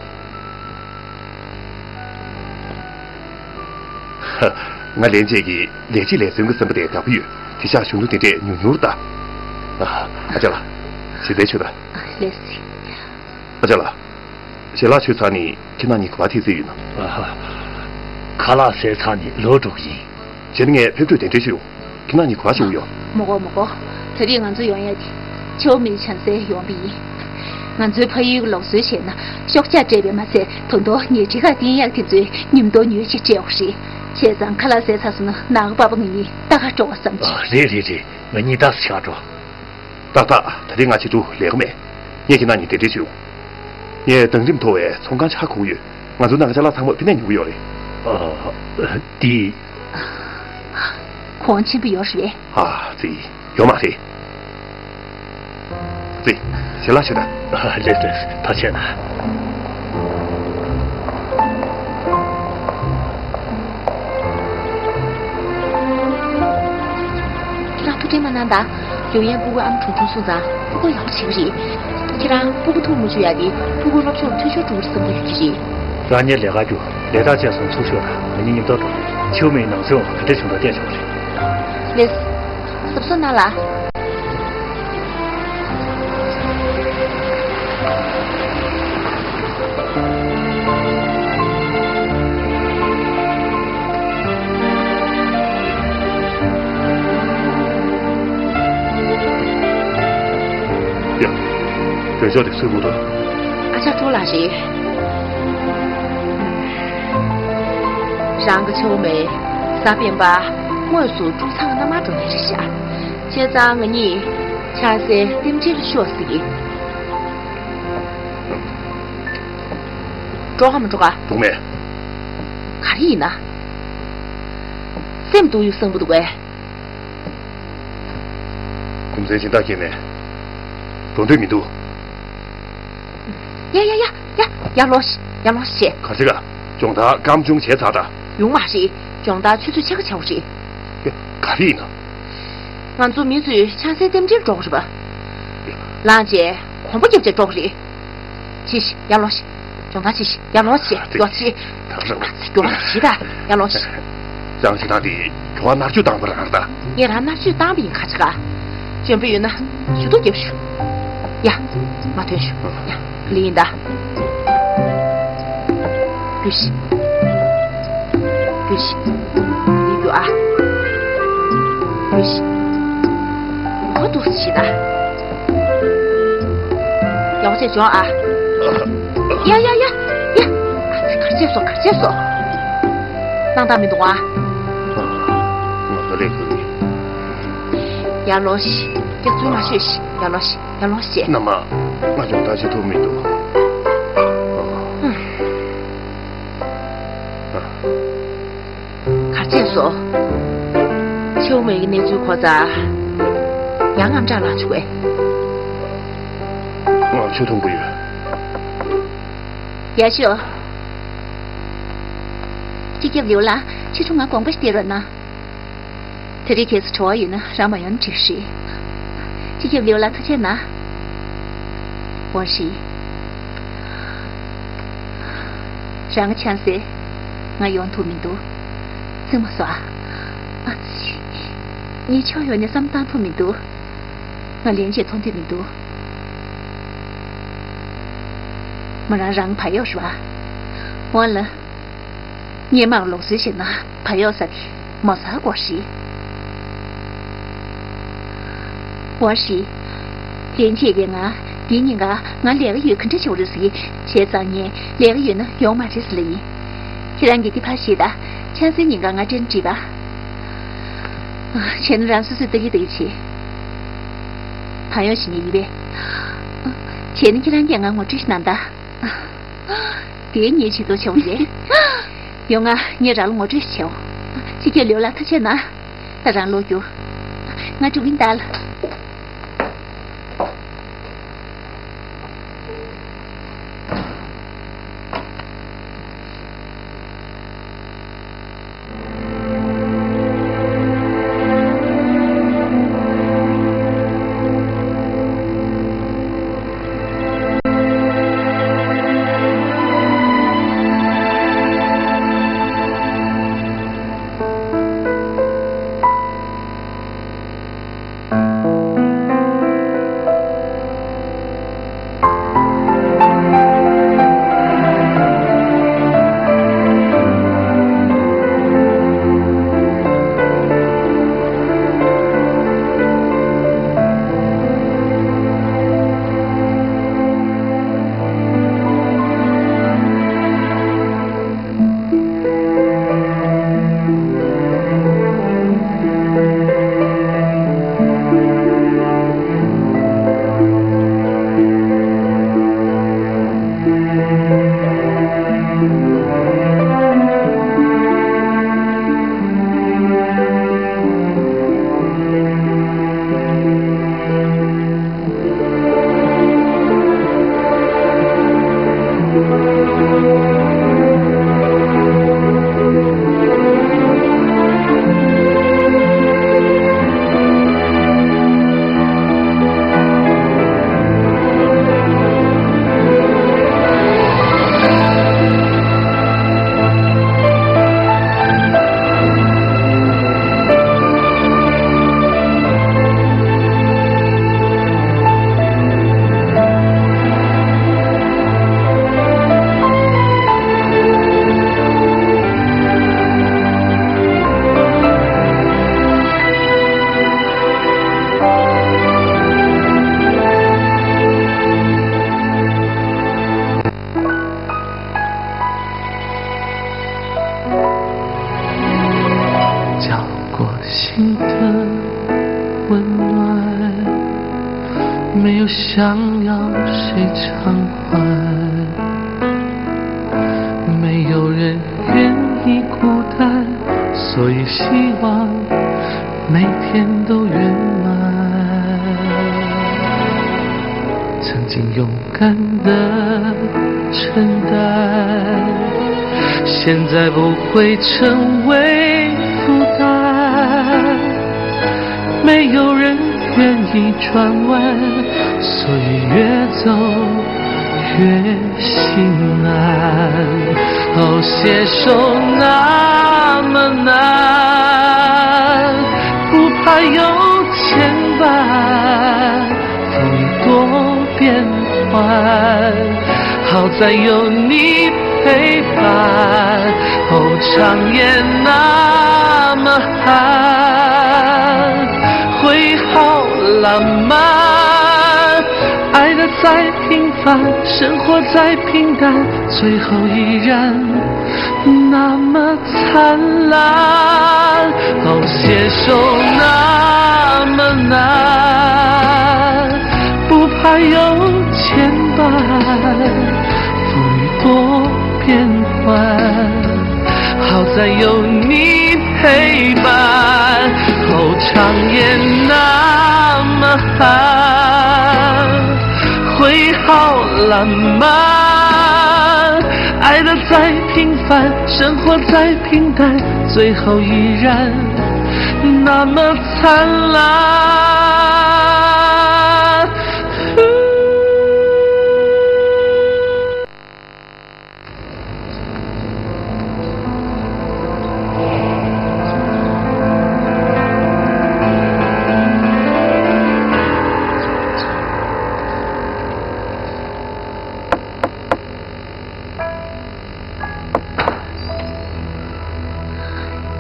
ང་ལན་ཅན་གྱི་ལས་བྱེད་ལས་བརྩོན་གྱི་སེམས་པ་དེ་དགའ་པོ་ཡོད། དེང་སང་གཞོན་ནུ་དེ་འདྲས་ཉུང་ཉུང་རེད་ད། ཨ། ཨ་ཅག་ལགས། ཞེ་དྲག་ཆེ་ད། ལགས་སེ། ཨ་ཅག་ལགས། ཞལ་ལག་མཆོད་ཚར་ནས་ཁྱེད་རྣམ་གཉིས་ག་པར་ཐད་རྩིས་ཡོད་ན། ཨ་ཧ། ཁ་ལག་ཟས་ཚར་ནས་ལོག་འགྲོ་གི་ཡིན། བྱས་ན་ངས་ཕེབས་ཐུག་གདན་འདྲེན་ཞུ། ཁྱེད་རྣམ་གཉིས་ག་པར་ཞུ་གི་ཡོད། མ་དགོས་མ་དགོས། ད་རེས་ང་ཚོ་ཡོང་ཡག་དེ་ཆའོ་མིའི་ཆང་སར་ཡོང་པ་ཡིན། ང་ཚོའི་ཕ་ཡུལ་གྱི་ལུགས་སྲོལ་བྱས་ན་ཤོག་ཆག་སྤྲད་པས་མ་ཚད། ད་དུང་ཉལ་ཁྲི་ཁ་བསྟན་ཡག་དེ་ཚོའི་ཉིན་ལྟོ་ཉོས་ཤིག་སྤྲད་དགོས་རེད། བྱས་ཙང་ཁ་ལག་ཟས་ཚར་སོང་ན་ནང་པ་པ་ང་གཉིས་ལྟ་ག་འགྲོ་བ་བསམ་གྱི། ཨ། རེད་རེད་རེད། ང་གཉིས་ལྟ་ས་ཆགས་འགྲོ། ཏག་ཏག། ད་རེས་ང་ཕྱི་དྲོ་ལས་ཀ་མེད། ངས་ཁྱེད་རྣམ་གཉིས་གདན་འདྲེན་ཞུ། ངས་གདང་རིམ་མཐོ་བའི་ཚོང་ཁང་ཆགས་ཁུག་ཡོད། ང་ཚོའི་ནང་གི་ཅ་ལག་ཚང་མ་ཕ་ནས་ཉོ་གི་ཡོད་རེད། ཨ། འདི། གོང་ཆེན་པོ་ཡོད་རེད། ཨ། རྩིས། ཡོད་མ་རེད། རྩིས། ཞལ་ལག་མཆོད་ད། ཨ། ལགས་ལགས། ཐུགས་རྗེ་གནང་། ཁྱེད་རང་ཐུགས་ཁྲལ་མ་གནང་ད། ཡོང་ཡས་སྤུ་གུ་ཨ་མ་གྲོངས་བྱུང་སོང་ཙང་སྤུ་གུ་ཡག་པོ་བྱེད་ཀྱི་རེད། ཁྱེད་རང་སྤུ་གུ་ཐུག་མ་བཅུག་ཡག་གི་སྤུ་གུ་སློབ་སྦྱོང་ལ་འཐུས་ཤོར་འགྲོ་གི་རེད་བསམ་གྱི་ཡོད་ཀྱི་རེད། རང་ཉིད་ལས་ཀ་རྒྱུགས། ལས་རྟགས་བཅས་སོང་ཚུར་ཤོག་དང་། ང་གཉིས་མཉམ་དུ་འགྲོ། ཆའོ་མིའི་ནང་སེམས་འོག་ག་འདྲས་བྱུང་དང་བལྟས་ཆོག་རེད། ལགས། གཟབ་གཟབ་གནང་ལ། ཡ། མགྲོན་ཤོག་དེ་སུས་ཕུལ་འདུག་ཨ་ཅག་ཀྲོ་ལགས་རེད། རང་གི་ཆའོ་མེ་གཟའ་སྤེན་པ་དངོས་སུ་ཀྲུང་ཚང་གི་མནའ་མར་འགྲོ་མཁན་རེད་ཤག་བྱས་ཙང་ང་གཉིས་ཆང་སའི་རྟེན་འབྲེལ་ལ་ཤོག་ཟེར་གི། འགྲོ་ག་མི་འགྲོ་ག་འགྲོ་མེད། ག་རེ་ཡིན་ན། སེམས་སྡུག་ཡུག་སང་པོ་འདུག་གས། རྒྱུ་མཚན་གཞན་དག་སྐྱེས་ནས་འགྲོ་འདོད་མི་འདུག་ཡ་ཡ་ཡ་ཡ། ཡར་ལོངས་ཤིག་ཡར་ལོངས་ཤིག་ག་རེ་ག་སྦྱོང་བརྡར་སྐམ་ཆུང་བྱས་ཚར་ད། ཡོང་མ་རེད། སྦྱོང་བརྡར་ཆུ་ཚོད་ཕྱེད་ཀ་བྱ་བ་རེད། ཡ། ག་རེ་ཡིན་ན། ང་ཚོ་མི་ཚོས་ཆང་སའི་རྟེན་འབྲེལ་འགྲོ་གི་རེད་པ། ལངས་བྱས་གོམ་པ་རྒྱབ་བྱས་འགྲོ་གི་རེད། ཅི་ཞིག་ཡར་ལོངས་ཤིག་སྦྱོང་བརྡར་བྱེད་ཤིག་ཡར་ལོངས་ཤིག་ཨ་ཙི། ལོག་ཤིག་གང་རེད། ཨ་ཙི། སྐྱོ་མ་ཤི་ད། ཡར་ལོངས་ཤིག་རང་ཞིག་དང་དེ་ཁྱོད་མནར་གཅོད་བཏང་བ་རང་རེད་ད། ངས་རང་མནར་གཅོད་བཏང་བ་ཡིན་ཁ་ཆེ་ག་འཇོན་པོ་ཡོད་ན་ཞུ་གཏུག་རྒྱབ་ཤོག་ཡ། མ་ཐོན་ཤོག་ཡ། ལི་ཡིན་ད། རྒྱུགས་ཤིག་རྒྱུགས་ཤིག་ཡིན་རྒྱུ་ཨ། རྒྱུགས་ཤིག་ཏུ་ཞིག་ད། ཡག་པོ་བྱས་བྱུང་ཨ། ཡ་ཡ་ཡ་ཡ། ཨ་ཙི་གར་བྱས་སོང་གར་བྱས་སོང་། སྣང་དག་མི་འདུག་ཨ། ང་ག་ལེ་ག་ལེ། ཡར་ལོངས་ཤིག་སྐྱག་རྫུན་མ་ཤོད་ཤིག་ཡར་ལོངས་ཤིག་ཡར་ལོངས་ཤིག་ཨ་མ། ང་ཡོང་ཐག་ཆོད་ཐུབ་མི་འདུག་ཨ། ཨ། གར་བྱས་སོང་། ཆེའུ་མོའི་གནས་ཚུལ་གོ་ཙང་། ཡང་ཨམ་ཅག་ལངས་བྱུང་བས། ང་ཆུ་འཐུང་གི་ཡོད། ཡག་ཤོས། སྤྱི་ཁྱབ་ལིའུ་ལགས། ཁྱེད་ཚོ་ང་དགོངས་པ་ཞིག་སྟེར་རོགས་གནང་། ད་རེས་ཁྱེད་ཚོ་བྲོ་བ་ཡོད་ན་རང་མ་ཡོང་ན་འགྲིག་རེད། སྤྱི་ཁྱབ་ལིའུ་ལགས་ཐུགས་རྗེ་གནང་། ཝང་ཧྲི། རང་གི་ཆང་སའི། ང་ཡོང་ཐུབ་མི་འདུག་རྩིག་མ་བཟོ་ཨ། ཨ་ཙི། ངས་ཕྱོགས་ཡོངས་ནས་བསམ་བློ་བཏང་ཐུབ་མི་འདུག་ང་ལན་ཅིག་ཐོང་འདོད་མི་འདུག་མོ་རང་རང་བག་ཡོད་རེད་པ། ཝང་ལགས། སྔོན་མ་ལུགས་སྲོལ་བྱས་ན་བག་ཡོད་ཟ་དེ་མོ་ཟ་དགོས་རེད། ཝང་ཧྲི། ལན་ཅིག་དེ་ང་འདི་ཉིན་ཀ་ང་ལས་ཀ་ཡོད་ག་འདྲ་བྱེད་དགོས་རེད་ཟེར་གྱི། བྱས་ཙང་ངས་ལས་ཀ་ཡོད་ན་ཡོང་མ་རེད་ཟེར་ལབ་ཡིན། ཁྱེད་རང་གིས་འདི་ཕར་བཞེས་དང་། ཆང་སའི་ཉིན་ཀ་ང་འདྲེན་འགྲིག་པ། བྱས་ན་རང་སོ་སོས་ལྟ་གི་ལྟ་གི་བྱེད། བག་ཡོད་བྱེད་ངེས་ཡིན་པས། བྱས་ན་ཁྱེད་རང་གིས་ང་ངོ་སྤྲོད་ཞིག་གནང་དང་། དེ་ངའི་ཆེད་དུ་བྱས་པ་རེད། ཡོང་ང་ངས་རང་ལ་ངོ་སྤྲོད་ཞིག་བྱེད། སྤྱི་ཁྱབ་ལིའུ་ལགས་ཐུགས་རྗེ་གནང་། ད་རང་ལོག་རྒྱུ། ང་འགྲོ་གི་ཡིན་ད། 浪漫，爱的再平凡，生活再平淡，最后依然那么灿烂。哦，携手那么难，不怕有牵绊，风雨多变幻。 好在有你陪伴，哦，长夜那么寒，会好浪漫。爱的再平凡，生活再平淡，最后依然那么灿烂。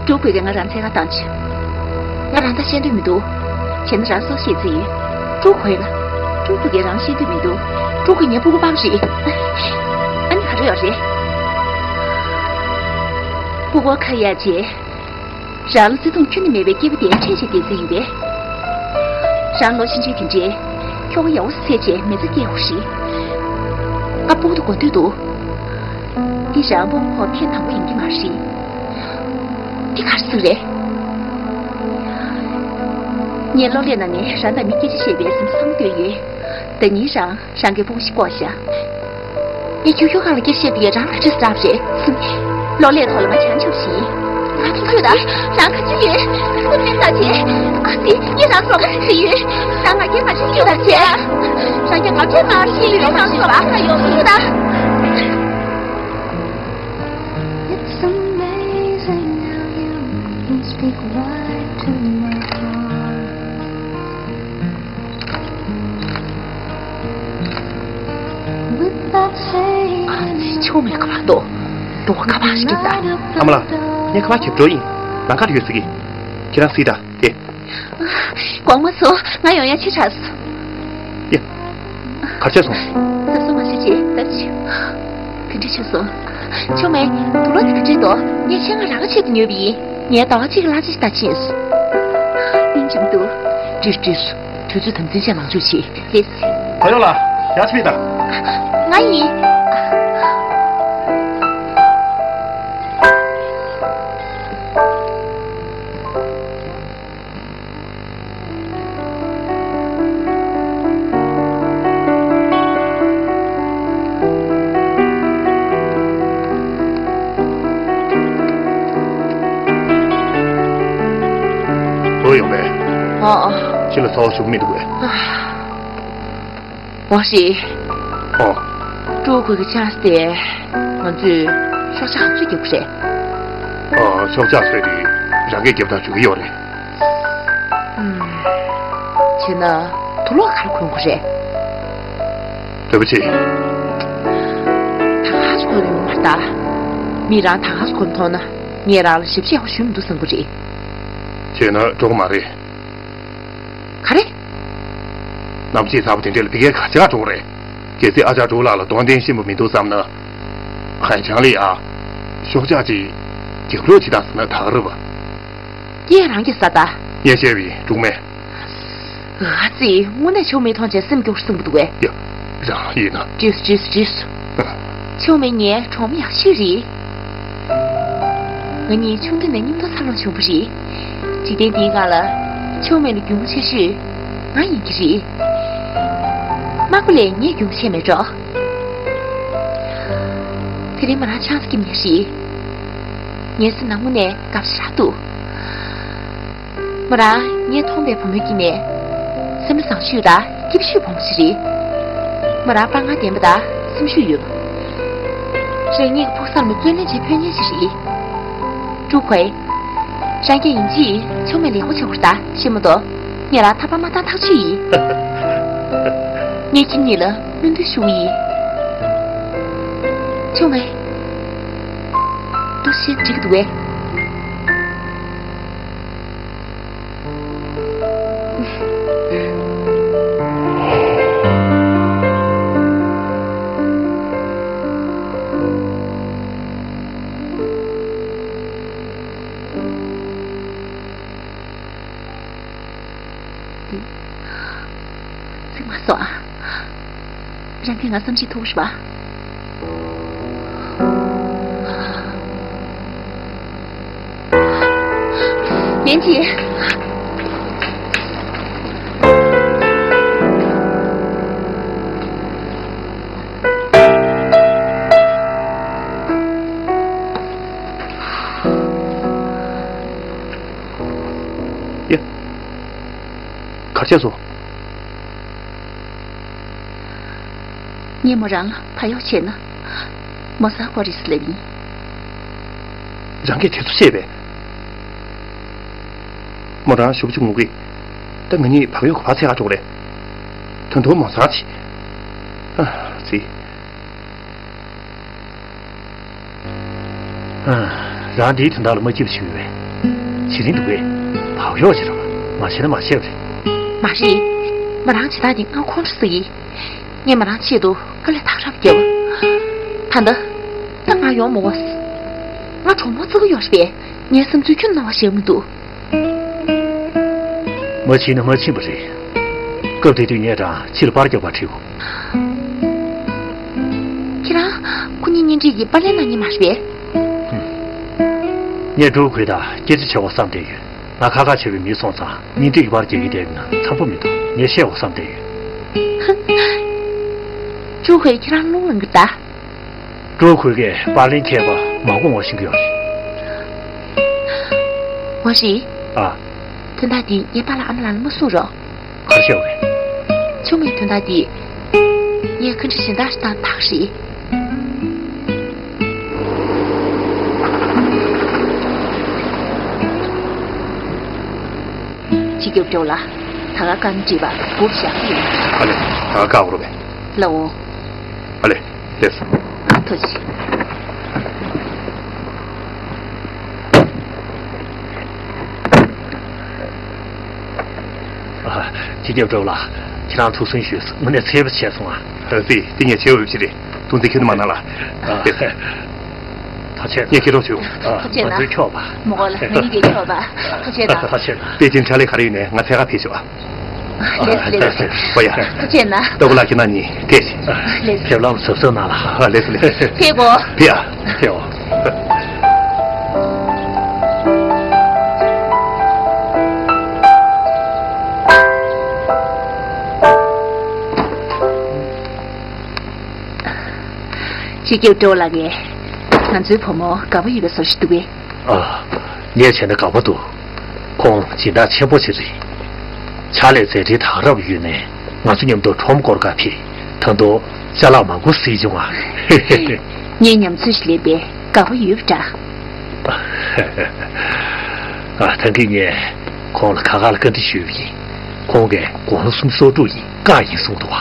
ཀྲུའུ་ཀུའེ་གིས་ང་རང་འཚོལ་ག་བཏང་བྱུང་། ང་རང་ད་ཤེས་འདོད་མི་འདུག་བྱས་ན་རང་སྲོག་ཤེས་རྩིས་ཡོད། ཀྲུའུ་ཀུའེ་ལ། ཀྲུའུ་ཀུའེ་གིས་རང་ཤེས་འདོད་མི་འདུག་ཀྲུའུ་ཀུའེ་ངའི་སྤུ་གུ་སྤངས་རེད། ཨ་ནི་ག་རེ་ཡོད་རེད། སྤུ་གུ་ཁ་ཡ་རྗེས། རང་ལ་བརྩེ་དུང་ཁྱོན་ནས་མེད་པའི་སྐྱེས་བུ་དེ་འཕྲད་བྱས་བསྡད་རྩིས་ཡིན་པས། རང་ལོ་ཆུང་ཆུང་དེ་འདྲའི་ཁྱོ་ག་ཡག་པོ་ཞིག་འཚོལ་བྱས་མི་ཚེ་སྐྱེལ་དགོས་རེད། ང་སྤུ་གུ་དེ་དགོས་འདོད་འདུག་འདི་རང་སྤུ་གུ་ཕོག་ཐེངས་དང་པོ་ཡིན་གྱི་མ་རེད། འདི་ག་རེ་ཟེར་རེད། ངས་གློག་ཀླད་ནང་ནས་རང་དང་མི་སྐད་ཆ་བཤད་པའི་སེམས་བསམ་བློ་བཏོན་ཡོད། ད་ཉིན་རང་རང་གི་སྤུ་གུ་ཞིག་བཀོག་བཞག་ངས་ཁྱོད་ཁྱོད་གང་ལ་སྐད་ཆ་བཤད་པ་དེ་རང་ལ་ཁྲིད་སུ་རག་རེད་གསུངས། གློག་ཀླད་ཐོག་ལ་ང་བྱང་ཆུབ་ཞིག་ཡིན། ང་ཁྱོད་ཁྱོད་ད་རང་ག་ཚོད་ཡོད། སེམས་ནས་ལྟ་བྱེད། ཨ་ཙི་ངས་རང་ལོག་ག་ཚོད་ཡོད། རང་ང་རྒྱལ་མ་བྱེད་ཁྱོད་ད་བྱེད། རང་རྒྱལ་ང་རྒྱལ་མ་བྱེད་ཡོད་རང་ལོག་ག་ཡོད་ཁྱོད་ད། It's amazing how you can speak right to my heart. Without saying ཨ་ཙི། ཆུང་མའི་ཁ་པར་འདུག་འགྲོ་ཁ་པར་ཞིག་འདུག་ད། ཨ་མ་ལགས། ངས་ཁ་པར་བརྒྱབ་འགྲོ་ཡིན། ལམ་ཁ་རུ་ཡོད་ཟེར་གི། ཁྱེད་རང་གཟིགས་དང་དེ། དགོངས་པ་མ་ཚོམ། ང་ཡོང་ཡ་ཕྱི་དྲགས་སོང་། ཡ། གར་ཆགས་སོང་། ཟ་སོང་མ་ཤེས་ཅེས་ལྟ་ཅི། ག་འདྲ་ཆགས་སོང་། ཆུང་མའི་དུག་ལོག་དེ་ག་འདྲ་འདུག་ངས་ཆེད་མངགས་རང་གི་ཆེད་དུ་ཉོས་པ་ཡིན། ངས་ཟླ་བ་གཅིག་གི་གླ་ཆ་ཞིག་ད་ཕྱིན་སོང་། སྙིང་རྗེ་མི་འདུག་འགྲིག་འགྲིག་དུས་ཚོད་དམ་འཛིན་བྱས་མང་ཆུ་བྱེད། ལེགས། ད་ཡོང་ལ་ཡར་ཕྱི་མིག་ད། ང་ཡིན། ཨོ་ཡོང་པས། ཨ་ཨ། ཁྱེད་ལ་ཚ་བ་ཞུ་གི་མི་འདུག་པས། ཨ། འོ་ཞེས། ཨོ། ཀྲུའུ་ཀུའེ་གི་ཆང་ས་དེ། ང་ཚོས་ཤོག་ཆག་ག་ཚོད་རྒྱག་དགོས་རེད། ཨོ། ཤོག་ཆག་ཟེར་དེ་རང་གིས་རྒྱབ་དང་འཇུག་གི་ཡོད་རེད། ཨུམ། བྱས་ན་དུག་ལོག་ག་རེ་གོན་དགོས་རེད། དོལ་པོ་ཆེ། ད་ག་ཚོད་གོན་ཡོང་མ་ད། མི་རང་ད་ག་ཚོད་གོན་མཐོང་ན་ངས་རང་ལ་ཞབས་ཕྱི་ཡག་པོ་ཞུས་མི་འདུག་བསམ་གི་རེད། བྱས་ན་འགྲོ་གི་མ་རེད། ག་རེ། གནམ་གཤིས་ཚ་པོ་དེ་འདྲ་ལ་ཕ་གིར་ག་ཅི་ག་འགྲོ་གི་རེད། གལ་སྲིད་ཨ་ཅག་ཀྲུའུ་ལགས་ལ་གདོང་བསྟན་ཤེས་པ་མི་འདུག་བསམ་ན། ཧན་ཅང་ལི་ཡ། ཤོག་ཆག་ཅིག་རྒྱག་རོགས་བྱེད་དང་ཟེར་ན་ད་ག་རེད་པ། ངས་རང་གི་ཟ་ད། ངས་བཤད་པ་ཡིན་འབྲུག་མས། ཨ་ཙི། དངོས་གནས་ཆུང་མའི་མཐོང་བྱས་སེམས་སྐྱོ་བར་གསུངས་པ་འདུག་གས། ཡ། རང་ཡིན་ན། ཏྲིས་ཏྲིས་ཏྲིས། ཆུང་མ་ངའི་གྲོགས་མོ་ཡག་ཤོས་རེད། ང་གཉིས་ཆུང་དུས་ནས་མཉམ་དུ་འཚར་ལོངས་བྱུང་བ་རེད། འཇིག་རྟེན་འདིའི་སྒང་ལ་ཆུང་མ་ལས་གྱོང་ཆེ་ཤོས་ང་ཡིན་གྱི་རེད། དམར་པོ་ལས་ངས་གྱོང་ཆེ་མེད་འགྲོ། དེ་རིང་མོ་རང་ཆང་ས་འཐུང་མཁན་རེད། ངའི་སེམས་ནང་དངོས་གནས་དགའ་པོ་ཞེ་དྲག་འདུག་མོ་རང་ངས་མཐོང་པའི་བུ་མོའི་དཀྱིལ་ནས་སེམས་པ་བཟང་ཤོས་དང་སྐྱིད་ཤོས་བུ་མོ་ཞིག་རེད། མོ་རང་དཔའ་ངར་ལྡན་པ་དང་སེམས་ཤུགས་ཡོད་པ། རང་ཉིད་ཀྱི་ཕུགས་བསམ་ལ་བརྩོན་ལེན་བྱེད་ཕོད་མཁན་ཞིག་རེད། ཀྲུའུ་ཁུའེ། རང་རྒྱལ་ཡིན་གཅིག་ཆུང་མ་ལེགས་པོ་བྱེད་དགོས་རེད་ད་ཤེས་མ་གཏོགས་ངས་རང་ཐག་པ་མ་བཏང་ཐག་ཆོད་ཡིན། ངས་ཁྱེད་གཉིས་ལ་སྨོན་འདུན་ཞུ་གི་ཡིན། ཆུང་མ། འདུག་སེ་འགྲིག་གི་འདུག་གས། ཚིག་མ་སོང་ཨ། རང་གིས་ང་བསམ་ཤེས་ཐུབ་རེད་པ། ལན་ཅི། ཡ། གར་ཆས་སོ། ངས་མོ་རང་ལ་ཕ་གཡོག་བྱས་ན། མོ་ཟ་དགོས་རེད་ཟེར་ལབ་ཡིན། རང་གིས་དེ་ཚོ་བཤད་པས། མོ་རང་ཞེ་པོ་ཅིག་ངུ་གི། ད་ང་གཉིས་བག་ཡོད་ག་བ་ཚད་ག་འགྲོ་གི་རེད། ད་དུང་མོ་ཟ་ཅི། ཨ་ཙི། ཨ། རང་འདིའི་དོན་དག་ལ་མ་སྐྱིད་པ་བྱེད་ཡོད་པས། བྱེད་རིན་འདུག་གས། བག་ཡོག་བྱེད་རོགས། མ་བྱེད་ན་མ་བྱེད་པ་རེད། མ་རེད། མོ་རང་བྱེད་སྟངས་དེ་ང་ཁོང་ཁྲོ་ཟ་གི། ངས་མོ་རང་ཆེད་དུ་དཀའ་ལས་ཐག་རབ་བརྒྱབ། ད་ལྟ། ད་ང་ཡོང་མ་དགོས། ང་གྲོགས་མོ་བཙལ་གི་ཡོད་རེད་པས། ངའི་བསམ་ཚུལ་ཁྱོན་ནས་སྣང་བ་ཞིག་མི་འདུག་མ་ཕྱིན་ན་མ་ཕྱིན་པ་རེད། སྐབས་དེ་དུས་ངས་རང་ཕྱི་ལ་པར་རྒྱག་པར་ཁྲིད་དགོས། ཁྱེད་རང་། ཁོ་གཉིས་གཉེན་སྒྲིག་གི་པར་ལེན་གནང་མཁན་མ་རེད་པས། ངས་ཀྲུའུ་ཧུའེ་དང་སྐད་ཆ་བྱེད་དགོས་བསམ་བསྡད་ཡོད། ང་ཁ་ཁ་བྱེད་པའི་མི་སོང་ཙང་གཉེན་སྒྲིག་གི་པར་རྒྱག་གི་བསྡད་ཡོད་ན་འཚམ་པོ་མི་འདུག་ངས་བཤད་དགོས་བསམ་བསྡད་ཡོད། ཀྲུའུ་ཧུའེ་ཁྱེད་རང་རླུང་ལངས་གི་ད། ཀྲུའུ་ཧུའེ་གིས་པར་ལེན་མཁས་པ་མང་པོ་ངོ་ཤེས་ཀྱི་ཡོད་རེད། ཝང་ཧྲི། ཨ། དོན་དག་འདི་ངའི་པཱ་ལགས་ཨ་མ་ལགས་ལ་མ་གསུང་རོགས། ག་རེ་བཤད་པ་རེད། ཆུང་མའི་དོན་དག་འདི། ངས་ཁ་འདྲི་གཞན་དག་ཞིག་བཏང་ཐག་རེད། སྤྱི་ཁྱབ་ཀྲོའུ་ལགས། ད་ག་བཀའ་མོལ་དྲིས་པ་སྒུག་བཞག་གི་ཡིན། ཨ་ལས། ད་ག་བཀག་རོགས་པས། ལགས་འོང་། ཨ་ལས། ལགས་སོ། ཐུགས་རྗེ་ཆེ། ཨ། སྤྱི་ཁྱབ་ཀྲོའུ་ལགས། ཁྱེད་རང་ཐུགས་སུན་ཞུས་སོང་། དངོས་གནས་ཚེ་རབས་ཆད་སོང་ཨ། ཨ་ཙི། དེ་ངས་བྱས་འོས་པ་ཞིག་རེད། ཐུགས་འཚེ་ཁྱོན་ནས་མ་གནང་ལ། ཨ། ཐག་ཆད། ངས་སྐད་གྲོགས་བྱོས། ཨ། ཐག་ཆད་ན། ང་ཚོའི་ཁྱོག་པ། མོ་གོ་ལ་ང་གཉིས་ཀྱི་ཁྱོག་པ། ཐག་ཆད་ད། ཐག་ཆད་ད། པེ་ཅིན་ཕྱག་ལས་ག་རེ་ཡོད་ནས་ང་འཚོལ་ག་ཕེབས་ཤོག་ཨ། ལགས་སོ་ལགས་སོ། ཨོ་ཡ། ཐུགས་རྗེ་གནང་། ལྟ་བུ་ལགས་ཁྱེད་རྣམ་གཉིས་ཕེབས་ཤིག་ལགས་སོ། ཕེབས་ལམ་གཟབ་གཟབ་གནང་ལ། ཨ། ལགས་སོ་ལགས་སོ། ཕེབས་གོ། ཕེབས་ཨ། ཕེབས་འོ། སྤྱི་ཁྱབ་ཀྲོའུ་ལགས། ང་ཚོའི་བུ་མོ་དགའ་པོ་ཡོད་པའི་བཟོ་ཞིག་འདུག་གས། ཨ། ངས་བྱས་ན་དགའ་པོ་འདུག་ཁོང་སྦྱིན་བདག་ཆེན་པོ་ཞིག་རེད། ཕྱག་ལས་མཛད་འཕྲིན་དར་རབས་ཡོད་ནས་ང་ཚོ་མཉམ་དུ་ཁྲོམ་སྐོར་ག་ཕེབས། ད་དུང་ཅ་ལག་མང་པོ་གཟིགས་བྱུང་ང་། ངས་ཉམས་ཚོད་ཞིག་ལེན་པས་དགའ་པོ་ཡོད་པ་འདྲ། ཨ། ད་གིན་ངས་ཁོང་ལ་ཁ་ཁ་ལ་བཀའ་འདྲི་ཞུས་པ་ཡིན། ཁོང་གིས་དགུང་ལོ་སུམ་ཅུ་སོ་དྲུག་ཡིན། བཀག་ཡིན་གསུངས་འདུག་བ།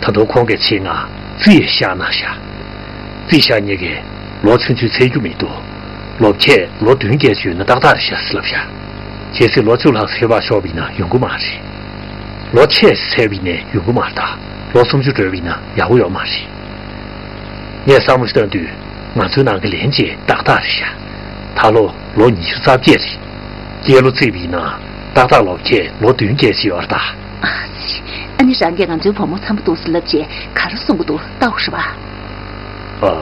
ད་དུང་ཁོང་གིས་ཆེད་མངགས་རྩིས་ཡང་བཞག་གནང་ཤག་རྩིས་བཞག་མཁན་གྱིས་ལོ་ཆུང་ཆུང་འཚོལ་རྒྱུ་མི་འདུག་ལོ་ཁྱད་ལོ་བདུན་བརྒལ་ཡོད་ན་ཏག་ཏག་རེད་ཤག་ཟེར་ལབ་ཤག་གལ་སྲིད་ལོ་བཅུ་ལྷག་འཚོལ་བར་ཤོག་པ་ཡིན་ན་ཡོང་གི་མ་རེད། ལོ་ཕྱེད་ཙམ་འཚོལ་བ་ཡིན་ན་ཡོང་གི་མ་རེད་ད། ལོ་སུམ་ཅུ་འགྲོ་བ་ཡིན་ན་ཡག་པོ་ཡོད་མ་རེད། ངས་བསམ་བློ་ཞིག་བཏང་དུས་ང་ཚོའི་ནང་གི་ལན་ཅན་ཏག་ཏག་རེད་ཤག་ད་ལོ་ལོ་ཉི་ཤུ་རྩ་བརྒྱད་རེད། སྐྱེས་ལོ་བརྩིས་པ་ཡིན་ན་ཏག་ཏག་ལོ་ཁྱད་ལོ་བདུན་བརྒལ་ཅིག་ཡོད་རེད་ད། ཨ་ཙི། ཨ་ནི་རང་གིས་ང་ཚོའི་བུ་མོ་འཚམ་པོ་འདུག་ཟེར་ལབ་བྱས་ག་རེ་གསུང་གི་འདུག་ལྟ་དགོས་རེད་པ། ཨ།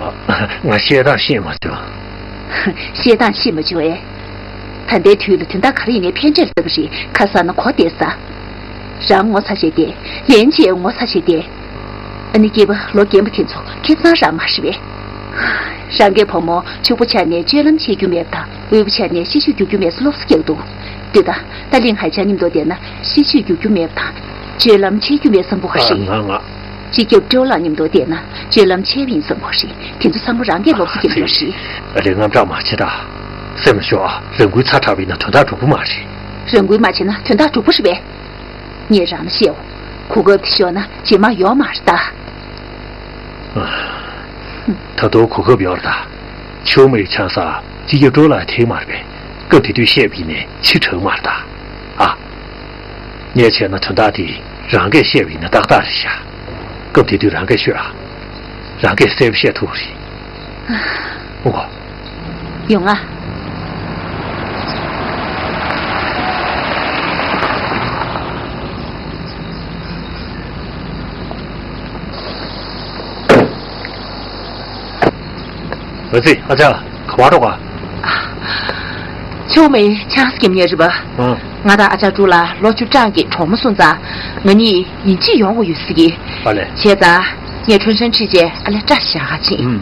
ང་བཤད་སྟངས་ཤེས་མ་བྱུང་། བཤད་སྟངས་ཤེས་མ་བྱུང་ཨེ། ད་ལྟའི་དུས་ལ་དོན་དག་ག་རེ་ཡིན་ནའི་ཕན་འབྲས་ལ་ལྟ་གི་རེད། ཁ་ཟ་ན་གོ་བདེ་ས། རང་ངོ་ཚ་བྱས་ཏེ། ལན་ཅན་ངོ་ཚ་བྱས་ཏེ། ཨ་ནི་སྐྱེས་པ་ལོ་རྒན་པ་དེ་ཚོ་ཁེ་བཟང་རང་མ་རེད་པས། རང་གི་བུ་མོ་ཕྱུག་པོ་ཆགས་ནས་སྤྱོད་ལམ་འཆལ་རྒྱུ་མེད་པ་དང་། དབུལ་པོ་ཆགས་ནས་ཤེད་ཤུགས་རྒྱུག་རྒྱུ་མེད་ས་སློབ་གསོ་རྒྱག་འདུག་ལྟོས་དང་། ད་ལིང་ཧའེ་ཅང་མཉམ་དུ་བསྡད་ན་ཤེད་ཤུགས་རྒྱུག་རྒྱུ་མེད་པ་དང་། སྤྱོད་ལམ་འཆལ་རྒྱུ་མེད་བསམ་གྱི་ཡོད་རེད། ང་ང་། སྤྱི་ཁྱབ་ཀྲོའུ་ལགས་མཉམ་དུ་བསྡད་ན་སྤྱོད་ལམ་འཆལ་བ་ཡིན་བསམ་གྱི་ཡོད་རེད། དེ་ཚོ་ཚང་མ་རང་གིས་སློབ་གསོ་རྒྱག་དགོས་རེད། ལས་རྔམ་དྲག་མ་བྱེད་དང་། སེམས་ཤོག་རང་འགུལ་ཚ་དྲགས་པ་ཡིན་ན་དོན་དག་འགྲུབ་ཀྱི་མ་རེད། རང་འགུལ་མ་བྱས་ན་དོན་དག་འགྲུབ་ཀྱི་རེད་པས། ངས་རང་ལ་བཤད་འོ། གོ་སྐབས་དེ་ཤོར་ན་རྗེས་མ་ཡོང་མ་རེད་ད། ད་དུང་གོ་སྐབས་ཡོད་རེད་ད། ཆུ་མོ་ཡི་ཆང་ས་སྤྱི་ཁྱབ་ཀྲོའུ་ལགས་ཐེག་མ་རེད་པས། སྐབས་དེ་དུས་བཤད་པ་ཡིན་ནའི་ཕྱི་དྲགས་མ་རེད་ད། ཨ། ངས་བྱས་ན་དོན་དག་དེ་རང་གིས་བཤད་པ་ཡིན་ན་ཏག་ཏག་རེད་ཤག་སྐབས་དེ་དུས་རང་གིས་ཤོད་ཨ། རང་གིས་གསལ་པོ་བཤད་ཐུབ་རེད། ཨོ། ཡོང་ང་། འོ་ཙི། ཨ་ཅག་ག་པར་འགྲོ་ག། ཆོ་མེ་ཆང་སི་གེམ་ཉེ་རི་བ། ཨ། ང་དང་ཨ་ཅག་ཕྲུག་ལ་ལོ་བཅུ་གྲངས་ཀྱི་གྲོགས་མོ་སོང་ཙང་། ང་གཉིས་ཡིན་གཅིག་ཡོང་དགོས་ཡོད་ཟེར་གི། ཨ་ལས། བྱས་ཙང་ངས་ཁྲུན་ཧྲན་ཁྲིད་རྗེས་ཨ་ལས་བཀྲ་ཤིས་བཞག་ག་ཕྱིན། ཨུམ།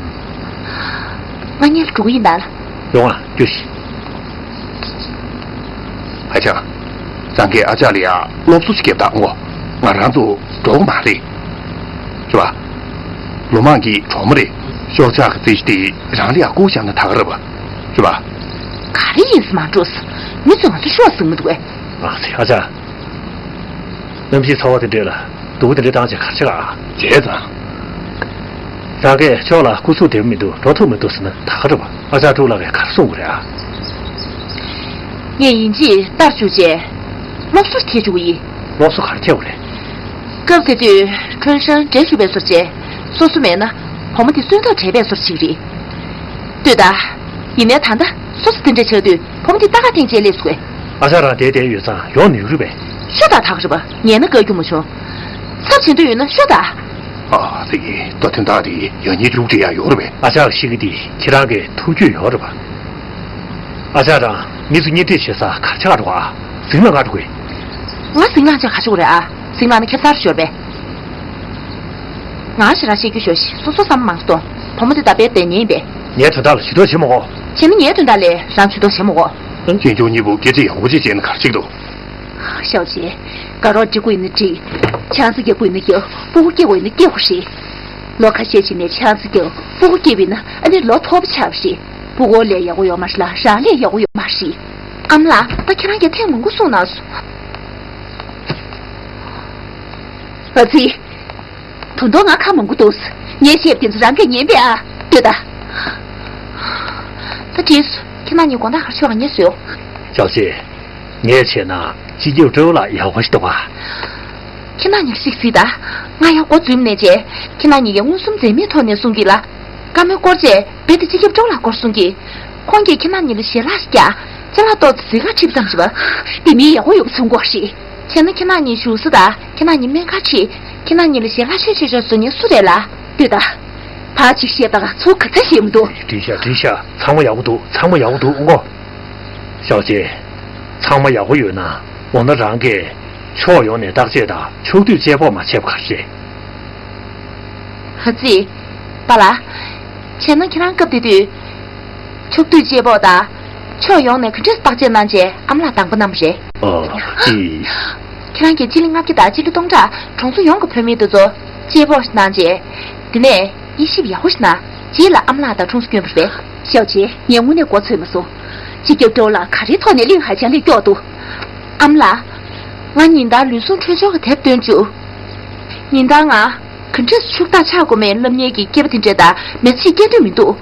ང་གཉིས་ལ་འགྲོ་གི་ཡིན་ད། ཡོང་ཨ། རྒྱུགས་ཤིག། ཨ་ཅག། རང་གིས་ཨ་ཅག་ལ་ཡ་སློབ་གསོ་ཞིག་བརྒྱབ་དང་ངོ་། ང་རང་ཚོ་འགྲོ་གི་མ་རེད། རེད་བ། ལོ་མང་གི་གྲོགས་མོ་རེད། ཤོག་ཆག་གི་རྩིས་དེ་རང་ལ་ཡ་བསྐུར་བཞག་ན་ད་ག་རེད་བ། རེད་བ། ག་རེ་ཡིན་ཟེར་མ་འགྲོ་ཟེར། མི་ཚོས་ང་ཚོ་ཤོག་ཟིན་མི་འདུག་གས། ཨ་ཙི། ཨ་ཅག། གནམ་གཤིས་ཚ་བ་དེ་འདྲས་ལ་སྡུག་པོ་དེ་འདྲས་བཏང་བྱས་ག་རེ་བྱེད་ག། བྱས་ཙང་། རང་གིས་ཆོག་ལ་སྐུ་གཟུགས་བདེ་པོ་མི་འདུག་འགྲོ་ཐུབ་མི་འདུག་ཟེར་ན་ད་ག་རེད་བ། ཨ་ཅག་ཕྲུག་ལགས་ཀྱིས་ག་རེ་གསུང་གི་རེད་ཨ། ངས་ཡིན་གཅིག་ལྟར་བཅུག་བྱས། སློབ་གསོ་ཁྱེར་བཅུག་གི་ཡིན། སློབ་གསོ་ག་རེ་ཁྱེར་བ་རེད། སྐབས་དེ་དུས་ཁྲུན་ཧྲན་འདྲེ་ཞུགས་པའི་བཟོ་བྱས། སོ་སོ་མེད་ན་བུ་མོ་དེ་གསོན་ཐབས་བྲལ་བའི་བཟོ་ཞིག་རེད། ལྟོས་དང་། ཡིན་ནའི་ད་ལྟ་སོ་སོ་དེ་འདྲ་ཆགས་དུས་བུ་མོ་དེ་ལྟ་ག་ཐེངས་བྱས་སླེབས་སོང་ངས། ཨ་ཅག་རང་བསྡད་བསྡད་ཡོད་ཙང་ཡོང་ནི་ཡོད་རེད་པས། ཤོག་དང་ད་ག་རེད་པ། ཉན་ན་དགའ་རྒྱུ་མ་བྱུང་། ཚབ་བྱེད་འདོད་ཡོད་ན་ཤོག་དང་། ཨ་ཙི། ད་དོན་དག་དེ་ཡང་སྙིང་རྗེ་ལུགས་འདྲ་ཡང་ཡོད་རེད་པས། ཨ་ཅག་ཤི་གི་དེ་ཁྱེད་རང་གི་ཐུགས་རྒྱུས་ཡོད་རེད་པ། ཨ་ཅག་རང་མི་ཚོ་གཉེན་སྒྲིག་བྱེད་ས་གར་ཆགས་འགྲོ་ཨ། ཟིང་ལ་ང་འགྲོ་དགོས། ང་ཟིང་ལངས་ཆ་ག་ཆོག་རེད་ཨ། ཟིང་ལངས་ན་ཁྱབ་ཚར་ཤོར་པས། ང་ཞེ་དྲག་བཤད་རྒྱུ་ཤོར་ཞིག་སོ་སོ་བསམ་མང་སྟོང་། བུ་མོ་དེ་ད་བེད་དེ་ཉན་པས། ངའི་དོན་དག་ལ་ཇུས་གཏོགས་བྱེད་མི་དགོས། བྱས་ན་ངའི་དོན་དག་ལ་རང་ཇུས་གཏོགས་བྱེད་མི་དགོས། གཅེན་གཅུང་གཉིས་པོ་སྐད་ཆ་ཡག་པོ་ཅིག་བྱས་ན་ག་རེ་བྱེད་ཀྱི་འདུག་ཞའོ་ཅེ། དགའ་རོགས་སྒྲིག་དགོས་ཡིན་ན་སྒྲིག་ཆང་ས་རྒྱག་དགོས་ཡིན་ན་རྒྱག་སྤུ་གུ་སྐྱེ་དགོས་ཡིན་ན་སྐྱེ་དགོས་རེད། ལོ་ཁ་ཤས་ཕྱིན་ནས་ཆང་ས་རྒྱག་སྤུ་གུ་སྐྱེས་པ་ཡིན་ན་ཨ་ནི་ལོ་མཐོ་པོ་ཆགས་པ་རེད། སྤུ་གུ་ལས་ཡག་པོ་ཡོད་མ་རེད་ལ་རང་ལས་ཡག་པོ་ཡོད་མ་རེད། ཨ་མ་ལགས། ད་ཁྱེད་རང་གིས་ཐེངས་མང་པོ་གསུངས་གནང་སོང་། ཨ་ཙི། དོན་དུ་ང་ཁ་མང་པོ་འདུག་ངས་བཤད་པ་དེ་ཚོ་རང་གིས་ཉན་པས་ཨ། ལྟོས་དང་། ད་བྲིས་སོང་། ཁྱེད་རང་གཉིས་དགོང་དག་ག་རེ་བྱེད་པ་ངས་བཟོས་ཡོང་། ཅའོ་ཅེ། ངས་བྱས་ན་སྤྱི་ཁྱབ་སྤྲེའུ་ལགས་ཡག་པོ་ཞིག་འདུག་ག་ཁྱེད་རང་གཉིས་ཤིག་གཟིགས་དང་། ང་ཡང་མགོ་འཛུམ་ནས་བྱས། ཁྱེད་རང་གཉིས་ཀྱིས་མངོན་སུམ་འཛེམ་མེད་ཐོག་ནས་གསུང་གི་ལ། བཀའ་མོལ་སྐོར་བྱས་རྦད་དེ་སྤྱི་ཁྱབ་སྤྲེའུ་ལགས་སྐོར་གསུང་གི་ཁོང་གིས་ཁྱེད་རྣམ་གཉིས་ལ་ཞལ་ལག་ཞིག་བརྒྱབ། ཅ་ལག་ཏོག་ཙམ་ཟིག་ག་ཁྲིད་ཙམ་ཞིག་བ། དེ་མིན་ཡག་པོ་ཡོད་པ་བྱུང་གོ་ཞིག་བྱས་ན་ཁྱེད་རྣམ་གཉིས་བཞུགས་ས་དང་ཁྱེད་རྣམ་གཉིས་སྨན་ཁང་ཁྲིད། ཁྱེད་རྣམ་གཉིས་ལ་ཞལ་ལག་མཆོད་མཆོད་ཆོག་བཟོ་མཁན་སུ་རེད་ལ། ལྟོས་དང་། ཕར་ཅིག་བཤད་དང་ཚུར་ག་ཚོད་བཤད་མི་འདུག་བྲིས་ཤག་བྲིས་ཤག་ཚང་མ་ཡག་པོ་འདུག་ཚང་མ་ཡག་པོ་འདུག་ཨང་གོ་ཤའོ་ཅེ། ཚང་མ་ཡག་པོ་ཡོད་ན་འོ་ན་རང་གིས་ཕྱོགས་ཡོངས་ནས་བརྟག་དཔྱད་དང་ཕྱོགས་བསྡུས་དཔྱད་དཔོག་མ་བྱས་པ་ག་རེ་རེད། ཧ་ཙི། པཱ་ལགས། བྱས་ན་ཁྱེད་རང་སྐབས་དེ་དུས། ཕྱོགས་བསྡུས་དཔྱད་དཔོག་དང་། ཕྱོགས་ཡོངས་ནས་ག་འདྲས་བརྟག་དཔྱད་གནང་རྗེས་ཨ་མ་ལགས་དང་པོ་གནང་བ་རེད། ཨོ། ཅི། ཁྱེད་རང་གིས་སྤྱི་ལེ་ལྔ་བརྒྱ་དང་སྤྱི་ལེ་སྟོང་ཕྲག་གྲོང་ཚོ་ཡོངས་ཀྱི་བུད་མེད་དེ་ཚོ་དཔྱད་དཔོག་གནང་རྗེས། དེ་ནས་དབྱེ་ཞིབ་ཡག་པོ་ཞིག་གནང་རྗེས་ལ་ཨ་མ་ལགས་དང་ཁྲུང་སུ་བསྐྱོན་པ་རེད། ཤའོ་ཅེ། ངས་དངོས་གནས་མགོ་ཚོས་མ་སོང་། སྤྱི་ཁྱབ་སྤྲེའུ་ལགས་ག་རེའི་ཐོག་ནས་གླིང་ཧ་ཅང་ལས་སྐྱོ་འདུག་ཨ་མ་ལགས། ང་ཉིན་ལྟར་ལུས་ཟུངས་འཕྲོད་སྦྱོར་གྱི་དེབ་སྟོན་བཅུག་ཉིན་ལྟར་ང་ག་འདྲས་ཕྱུག་བདག་ཆགས་དགོས་མེད་སློབ་གཉེར་གྱི་སྐྱེས་པ་དེ་འདྲས་དང་མི་ཚེ་སྐྱེལ་འདོད་མི་འདུག་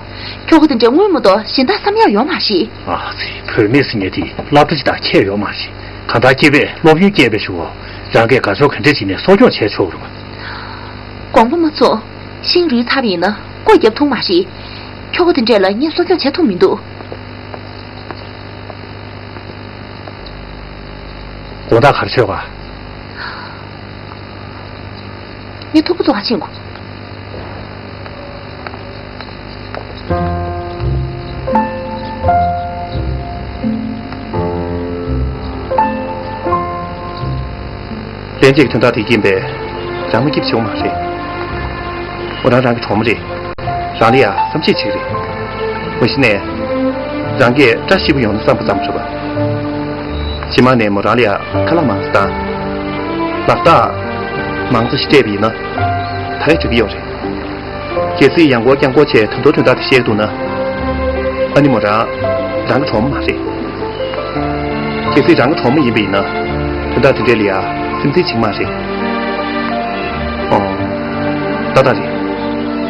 ཁྱོ་ག་དེ་འདྲས་དངུལ་མ་གཏོགས་གཞན་དག་བསམ་ཡག་ཡོད་མ་རེད། ཨ་ཙི། བུད་མེད་ཟེར་མཁན་དེ་སློབ་གྲྭ་ཅིག་དང་ཁྱད་ཡོད་མ་རེད། གང་ལྟར་སྐྱེས་པས་སློབ་ཡོན་སྐྱེས་པའི་གཞུག་གུ་རང་གིས་དགའ་ཕྱོགས་ག་འདྲས་བྱས་ནས་གསོ་སྐྱོང་བྱས་ཆོག་རེད་པ། དགོངས་པ་མ་ཚོམས། ཤིང་རུལ་ཚར་བ་ཡིན་ན་བརྐོས་རྒྱབ་ཐུབ་མ་རེད། ཁྱོ་ག་དེ་འདྲས་ལ་ངས་གསོ་སྐྱོང་བྱེད་ཐུབ་མི་འདུག་དགོང་དག་ག་རེ་མཆོད་ག་ངས་ཐུག་པ་ཚོ་ག་ཕྱིན་གོ་ལན་གཅིག་དོན་དག་དེ་ཡིན་པས་རང་མ་སྐྱིད་བྱུང་མ་རེད། འོ་ན་རང་གི་གྲོགས་མོ་རེད། རང་ལ་ཡ་བསམ་ཤེས་ཅིག་རེད། མ་གཞི་ནས་རང་གིས་བཀྲ་ཤིས་པོ་ཡོང་ན་བསམ་པ་ཙམ་རེད་པ། ཕྱི་མ་ནས་མོ་རང་ལ་ཡ་ཁ་ལག་མང་ཙམ་བཏང་། ལག་རྟགས་མང་ཙམ་ཞིག་སྤྲད་པ་ཡིན་ན་ད་རེས་འགྲིག་གི་ཡོད་རེད། གལ་སྲིད་ཡང་སྐོར་རྐྱང་སྐོར་བྱས་ད་དུང་དོན་དག་དེ་བཤད་འདུག་ན། ཨ་ནི་མོ་རང་རང་གི་གྲོགས་མོ་མ་རེད། གལ་སྲིད་རང་གི་གྲོགས་མོ་ཡིན་པ་ཡིན་ན། དོན་དག་དེ་འདྲའི་ལ་ཡ་སེམས་འཛིན་བྱེད་ཀྱི་མ་རེད། ཨོ། ཏག་ཏག་རེད།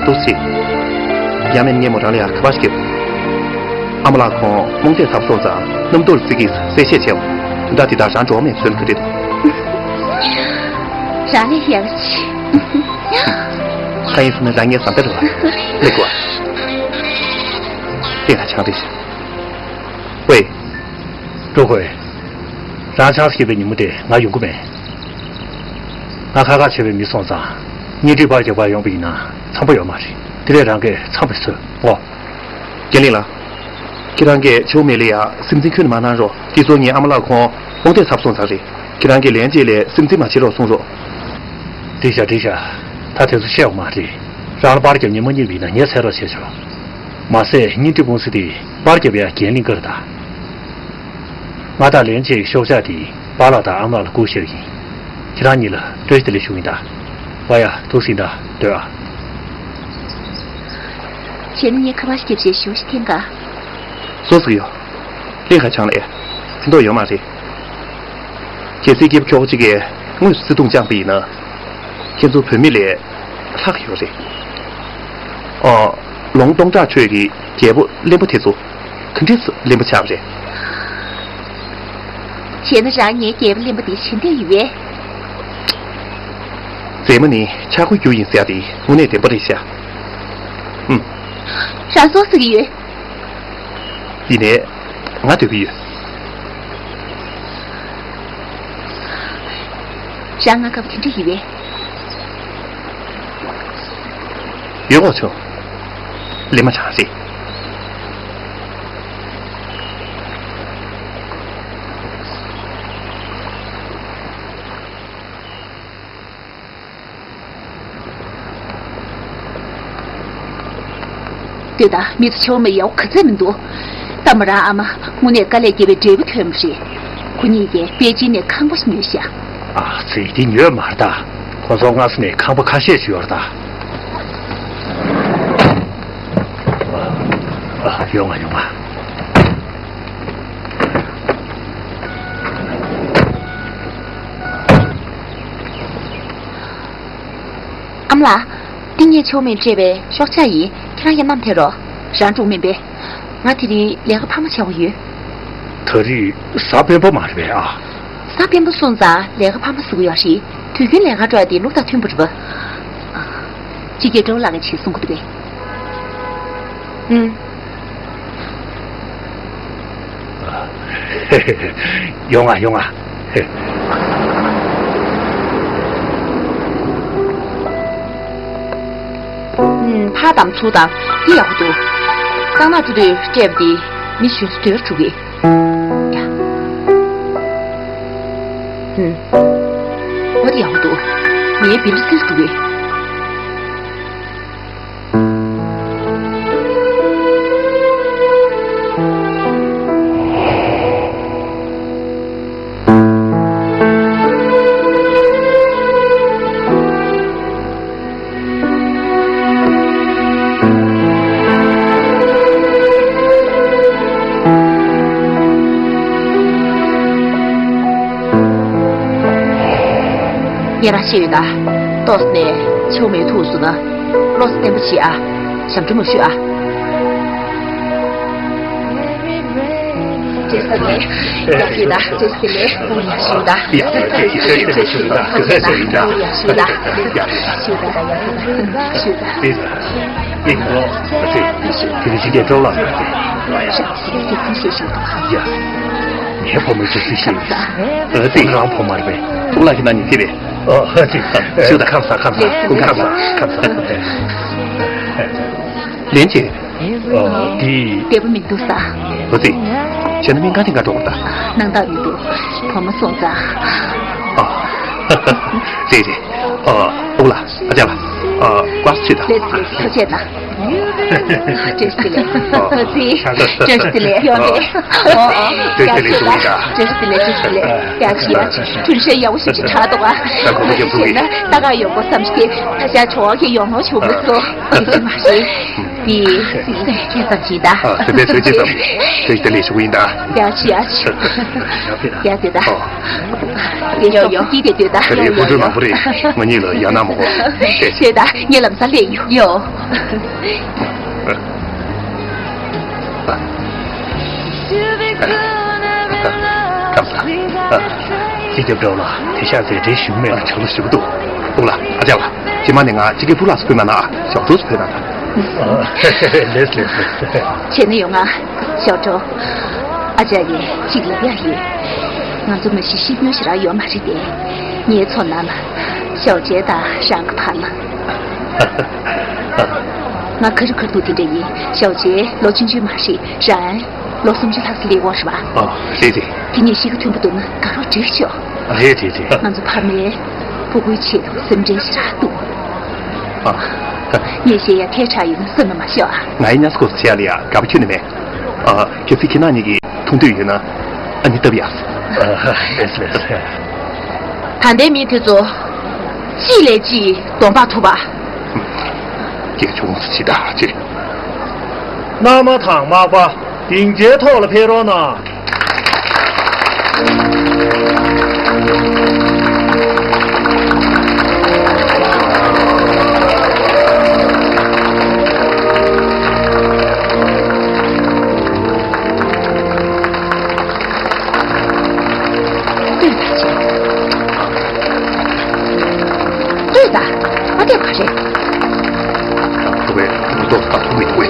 འདུག་སེ། ཡང་མིན་ངས་མོ་རང་ལ་ཡ་ཁ་པར་ཞིག་བརྒྱབ། ཨ་མ་ལགས་ཁོང་རྨོངས་དད་ཚ་པོ་སོང་ཙང་གནམ་ཐོག་ལ་བརྩི་གི་གསལ་བཤད་བྱས་འོང་། དོན་དག་དེ་དག་རང་གྲོགས་མོས་འཚོལ་གི་རེད། རང་ལས་ཡག་ཆེ། ད་ཡིན་སོང་ན་རང་ངའི་བཟའ་ཟླ་རེད་བ། ལེགས་བ། དེ་ལ་ཆང་རེད། ཝེ། འགྲོ་དགོས། རང་ཆང་ས་བརྒྱབ་པའི་ཉིན་མོ་དེ་ང་ཡོང་གི་མེད། ང་ཁ་ཁ་བྱེད་པའི་མི་སོང་ཙང་། གཉེན་སྒྲིག་པར་རྒྱག་པར་ཡོང་པ་ཡིན་ན་འཚམ་པོ་ཡོད་མ་རེད། དེ་ལས་རང་གིས་འཚམས་པ་བཟོས་ཨོ། རྒན་ལགས། ཁྱེད་རང་གིས་ཆོ་མེ་ལི་ཡ་སེམས་འཛིན་ཁྱོན་ནས་མ་གནང་རོགས། དེ་ཚོ་ངའི་ཨ་མ་ལགས་ཁོང་དཔུང་སྡེ་ཚབ་སོང་ཙང་རེད། ཁྱེད་རང་གིས་ལན་ཅིག་ལས་སེམས་འཛིན་མ་བྱེད་རོགས་གསུང་རོགས། འགྲིག་ཤག་འགྲིག་ཤག་ད་དེ་ཚོ་བཤད་དགོས་མ་རེད། རང་ལ་པར་རྒྱབ་མཁན་མ་རྙེད་པ་ཡིན་ན་ངས་འཚོལ་རོགས་བྱས་ཆོག་མ་ཟད་བརྙན་འཕྲིན་ཀུང་སི་དེ་པར་རྒྱབ་ཡ་འགན་ལེན་དགོས་རེད་ད། ང་དང་ལན་ཅིག་ཤོག་ཆག་དེ་པཱ་ལགས་དང་ཨ་མ་ལགས་ལ་བསྐུར་བཞག་ཡིན། ཁྱེད་རང་གཉིས་ལ་བཀྲ་ཤིས་བདེ་ལེགས་ཞུ་གི་ཡིན་ད། ཝ་ཡ། ཐུགས་སྲིད་ད། སྡོད་ཨ། བྱས་ན་ངས་ཁ་པར་ཞིག་བརྒྱབ་བྱས་ཞུ་ཞིག་འཐེན་ག་བཟོ་ཟིག་ཡོད། གླིང་ཁ་བྱང་ལས་ཕན་ཐོགས་ཡོད་མ་རེད། གལ་སྲིད་སྐྱེས་བུ་ཁྱོ་ག་གཅིག་གིས་དངོས་སུ་བརྩེ་དུང་བཅངས་པ་ཡིན་ན། ཁྱེད་ཚོ་བུད་མེད་ལས་ལྷག་ཡོད་རེད། ཨོ། ལོ་ངོ་སྟོང་ཕྲག་ཁྲོད་ཀྱི་རྒྱལ་པོ་གླེན་པ་དེ་ཚོ་ག་འདྲས་གླེན་པ་ཆགས་པ་རེད། བྱས་ན་རང་ངའི་རྒྱལ་པོ་གླེན་པ་དེ་བྱེད་འདོད་ཡོད་པས། མཛེས་མ་ནི་ཆག་སྒོའི་རྒྱུ་ཡིན་ཟེར་ཡ་དེ་དངོས་གནས་བདེན་པ་རེད་ཤག་ཨུམ། རང་སོ་ཟེར་གྱི་ཡོད། ཡིན་ནའི། ང་འདོད་ཀྱི་ཡོད། རང་ང་དགའ་པོ་ག་འདྲ་ཡོད་པས། ཡོད་གོ་ཆོ། གླེན་པ་ཆགས་རེད། དེ་དག་མི་ཚོ་ཆོ་མེ་ཡའོ་ག་ཚད་མི་འདུག་ད་མོ་རང་ཨ་མ་དངོས་གནས་དཀའ་ལས་བརྒྱབ་པའི་འབྲས་བུ་ཐོན་པ་རེད། ཁོ་གཉིས་ཀྱིས་པེ་ཅིན་ནས་ཁང་པ་ཞིག་ཉོས་ཤག་ཨ་ཙི། དེ་ཉོས་མ་རེད་ད། ཁོ་ཚོ་སྔ་ས་ནས་ཁང་པ་ཁ་ཤས་ཤིག་ཡོད་རེད་ད། ཨ། ཡོང་ང་ཡོང་ང་། ཨ་མ་ལགས། འདི་ངས་ཆོ་མེས་སྤྲད་པའི་ཤོག་ཆག་ཡིན། ཁྱེད་རང་ཡང་བསྣམས་ཐལ་རོགས། རང་འགྲོ་མིན་པས། ང་དེ་རིང་ལས་ཀ་འཕར་མ་བྱ་དགོས་ཡོད། ད་རེས་གཟའ་སྤེན་པ་མ་རེད་པས་ཨ། གཟའ་སྤེན་པ་སོང་ཙང་ལས་ཀ་འཕར་མ་བཟོ་གི་ཡོད་རེད། དུས་རྒྱུན་ལས་ཀ་འགྲོ་ཡ་དེ་ལུགས་དང་མཐུན་པ་རེད་པ། ཨ། ཅི་སྐད་སྤྲོ་ལགས་ཀྱིས་བྱེད་གསུང་གི་འདུག་པས། ཨུམ། ཡོང་ང་ཡོང་ང་། ཨུམ། ཕར་བདམས་ཚུར་བདམས། འདི་ཡག་པོ་འདུག་གཙང་ནག་འགྲོ་དུས་སྤྲད་པ་འདི་མི་གཞོན་ཚོ་སྡོད་འགྲོ་གི། ཡ། ཨུམ། འོ་འདི་ཡག་པོ་འདུག་ངའི་བི་ལི་སིར་འགྲོ་གི། ངས་རང་ཤེས་ཡོད་ད། ཏོག་ཙམ་ནས་ཆུ་མེད་ཐུག་སོང་ན། བློ་བརྟན་པོ་བྱེད་ཨ། ཞབས་བྲོ་མ་ཞུ་ཨ། བཀྲ་ཤིས་བདེ་ལེགས། བཀྲ་ཤིས་བདེ་ལེགས། བཀྲ་ཤིས་བདེ་ལེགས། ཡག་ཤོས་དང་། བཀྲ་ཤིས་བདེ་ལེགས། ཡག་ཤོས་དང་། ཡག་ཤོས་དང་། ཡག་ཤོས་དང་། དེ་རིང་ཕྱི་རྒྱལ་སྤྲོ་ལགས་ལ་རེད། ཡ། ངའི་བུ་མོའི་ཅོ་སི་ཤེས་ཡིན། ཨ་ཙི། རང་བུ་མོ་རེད་པས། ཨུ་ལགས་ཀྱི་ན་ནི་ཅི་རེད། ཨོ་ཨ་ཙི། ཤུ་ད་ཁམས་བཟང་ཁམས་བཟང་ཁམས་བཟང་ཁམས་བཟང་། ལན་ཅི། ཨོ་དེ། བདེ་པོ་མི་འདུག་ས། ཨ་ཙི། བྱས་ན་མི་འགའ་དེ་འགའ་འགྲོ་བ་ད། སྣང་དག་མི་འདུག་བུ་མོ་སོང་ཙང་། ཨ། རེད་རེད། ཨོ་ཨུ་ལགས། ཨ་ཅག་ལགས། ཨ། བཀའ་ཆོས་དང་། ལེགས་ལེགས་ཐུགས་རྗེ་གནང་། བཀྲ་ཤིས་བདེ་ལེགས། ཨ་ཙི། བཀྲ་ཤིས་བདེ་ལེགས། ཡོང་རེད། ཨོ་ཨོ། བཀྲ་ཤིས་བདེ་ལེགས་ཞུ་གི་ཡིན་ད། བཀྲ་ཤིས་བདེ་ལེགས། བཀྲ་ཤིས་བདེ་ལེགས། ཡ་ཅི་ཡ་ཅི། ཐུན་ཧྲེ་ཡག་པོ་ཞིག་ཅིག་དྲག་འདུག་ཨ། ད་ཁོ་ཁོ་ཁྱོད་ཐུག་གི། ད་ག་ཡོང་གོ་བསམ་ཞིག་ད་ཤ་ཆོག་གི་ཡོང་ལོ་ཆོག་གི་སོ། ཡིན་གྱི་མ་རེད། དེ་སེམས་ཁྱད་མཚར་ཅིག་ད། ཨ། སེམས་པའི་ཚོད་ཅིག་ཙམ། བཀྲ་ཤིས་བདེ་ལེགས་ཞུ་གི་ཡིན་ད། ཡ་ཅི་ཡ་ཅི། ཡ་དེ་ད། ཨོ། དེ་ཡོ་ཡོ། ཤོག་གུ་དེ་དེ་ད། ད་རེས་དབུ་འགྲོས་མང་པོ་རེད། ང་གཉིས་ལ་ཡ་ན་མ་གོ་ཤེས། ཤེས་ད། ངས་ལམ་སང་སླེབས་ཡོང་། ཡོ། ཁམས་བཟང་། ཨ། སྤྱི་ཁྱབ་འདྲ་བོ་ལ་དེ་ཤག་མཛད་འཕྲིན་ཞུ་མེད་ལ་ཆགས་ལོ་ཞུ་གི་འདུག་ཨོ་ལ། ཨ་ཅག་ལ། རྗེས་མ་ནས་ང་སྤྱི་ཁྱབ་སྤུ་ལགས་སུ་ཕེབས་གནང་ཨ། ཞོགས་ཏོག་སུ་ཕེབས་གནང་ད། ལེགས་ལེགས་ལེགས། བྱས་ན་ཡོང་ང་། ཞའོ་ཀྲོའུ། ཨ་ཅག་གིས་ཅིག་ལབ་ཡག་ཡོད། ང་ཚོ་མ་གཞི་ཤེས་ཡོན་ཞེ་དྲག་ཡོད་མ་རེད་དེ། ངའི་ཚོར་སྣང་ལ། ཞའོ་ཅེ་དང་རང་གི་བར་ལ། ང་ག་རེ་ག་རེ་འདུག་དེ་འདྲ་ཡིན། ཞའོ་ཅེ་ལོ་ཆུང་ཆུང་མ་རེད། རང་ལོ་སུམ་ཅུ་ལྷག་ཙམ་སླེབས་ཡོད་རེད་པ། ཨ། རེད་རེད། དེ་ནས་གཤིས་ཀ་མཐུན་པོ་འདུག་ན་དགའ་རོགས་འགྲིག་ཤོག་རེད་རེད་རེད། ང་ཚོ་ཕ་མས་ཕྲུ་གུའི་ཆེད་དུ་སེམས་ཁྲལ་ཞེ་དྲག་འདུག་ཨ། ངས་བཤད་ཡ་ཐལ་ཆགས་ཡོད་ན་བསམ་བློ་མ་ཤོར་ཨ། ང་ཡི་ཉམས་སུ་བྱས་ལ་ཡ་དགའ་པོ་ཁྱོན་ནས་མེད། ཨ། གལ་སྲིད་ཁྱེད་རང་གཉིས་ཀྱིས་མཐོང་འདོད་ཡོད་ན་ཨ་ནི་སྟབས་ཡག་སོང་། ཨ། ལགས་སོ་ལགས་སོ། ད་ལྟའི་མི་དེ་ཚོ་གཅིག་ལས་གཅིག་གདོང་པ་ཐུག་པ། སྐྱེས་ཆུང་སུ་ཅི་ད་ཅི། མནའ་མ་དང་མག་པ་སྡིངས་ཆའི་ཐོག་ལ་ཕེབས་རོགས་གནང་། ལྟོས་དང་ཅི། ལྟོས་དང་། ཨ་དེ་ག་རེད། ཐུག་པའི་མི་ཐོག་ད་ཐུག་མི་ཐུག་པའི།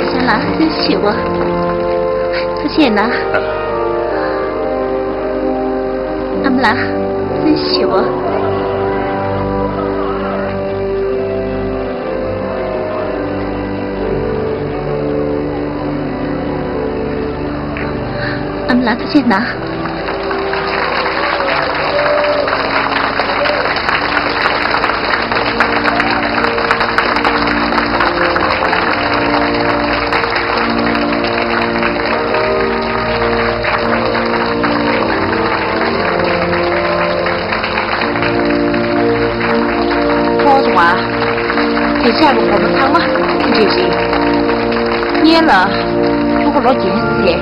ཁྱེད་ལ་སེམས་ཞེ་བོ། ཐུགས་རྗེ་གནང་། ཨ་མ་ལགས། སེམས་ཞེ་བོ། ཨ་མ་ལགས་ཐུགས་རྗེ་གནང་། ཕོ་བ། དེ་ཆགས་པའི་བུ་མོ་ཚང་མ་དེ་འདྲས་རེད། སྔོན་ལ་ཕྲུ་གུ་ལོ་བརྒྱད་ཙམ་ཚེ།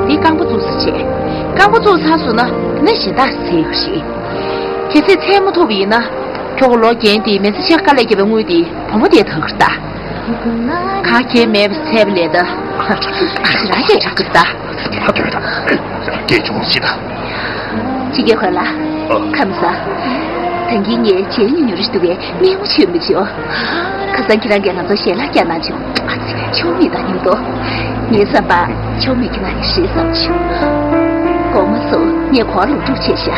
འདི་རྐང་པ་བཙུགས་ས་བྱས། རྐང་པ་བཙུགས་ཚར་སོང་ན་དེ་ནས་གཞན་དག་ཚེ་ཡོད་རེད། གལ་སྲིད་ཚེ་མ་ཐུག་པ་ཡིན་ན། ཁྱོ་ག་ལོ་རྒན་དེས་མི་ཚེ་ཕྱེད་ཀ་དཀའ་ལས་བརྒྱབ་པའི་དངུལ་དེ་བུ་མོ་དེས་ད་གིར་ལྟ། གང་གལ་མེད་པ་ཚད་པ་ལས་ད། ཨ་ཅེ་རང་གིས་ད་གིར་ལྟ། ང་ཐོས་དང་། སྐད་ཆུང་ཞིག་དང་། ཅི་སྐད་གོ་ལ། ཨ། ཁམས་བཟང་། ད་གིན་ངས་བྱས་ཉུང་ཉུང་རེ་འདུག་པས་སྨན་མོ་ཆོས་མི་བྱེད། ཁ་སང་ཁྱེད་རང་གིས་ང་ཚོ་ཞལ་ལག་བཀྱག་གནང་བྱུང་། ཨ་ཙི། ཆུང་མི་དང་མཉམ་དུ། ངའི་བསམ་པར་ཆུང་མི་ཁྱེད་རང་ཡིན་སྲིད་བསམ་བྱུང་། དགོང་མོ་སོང་ངས་གོ་ལ་ལུག་ཕྲུག་བྱས་ཤག་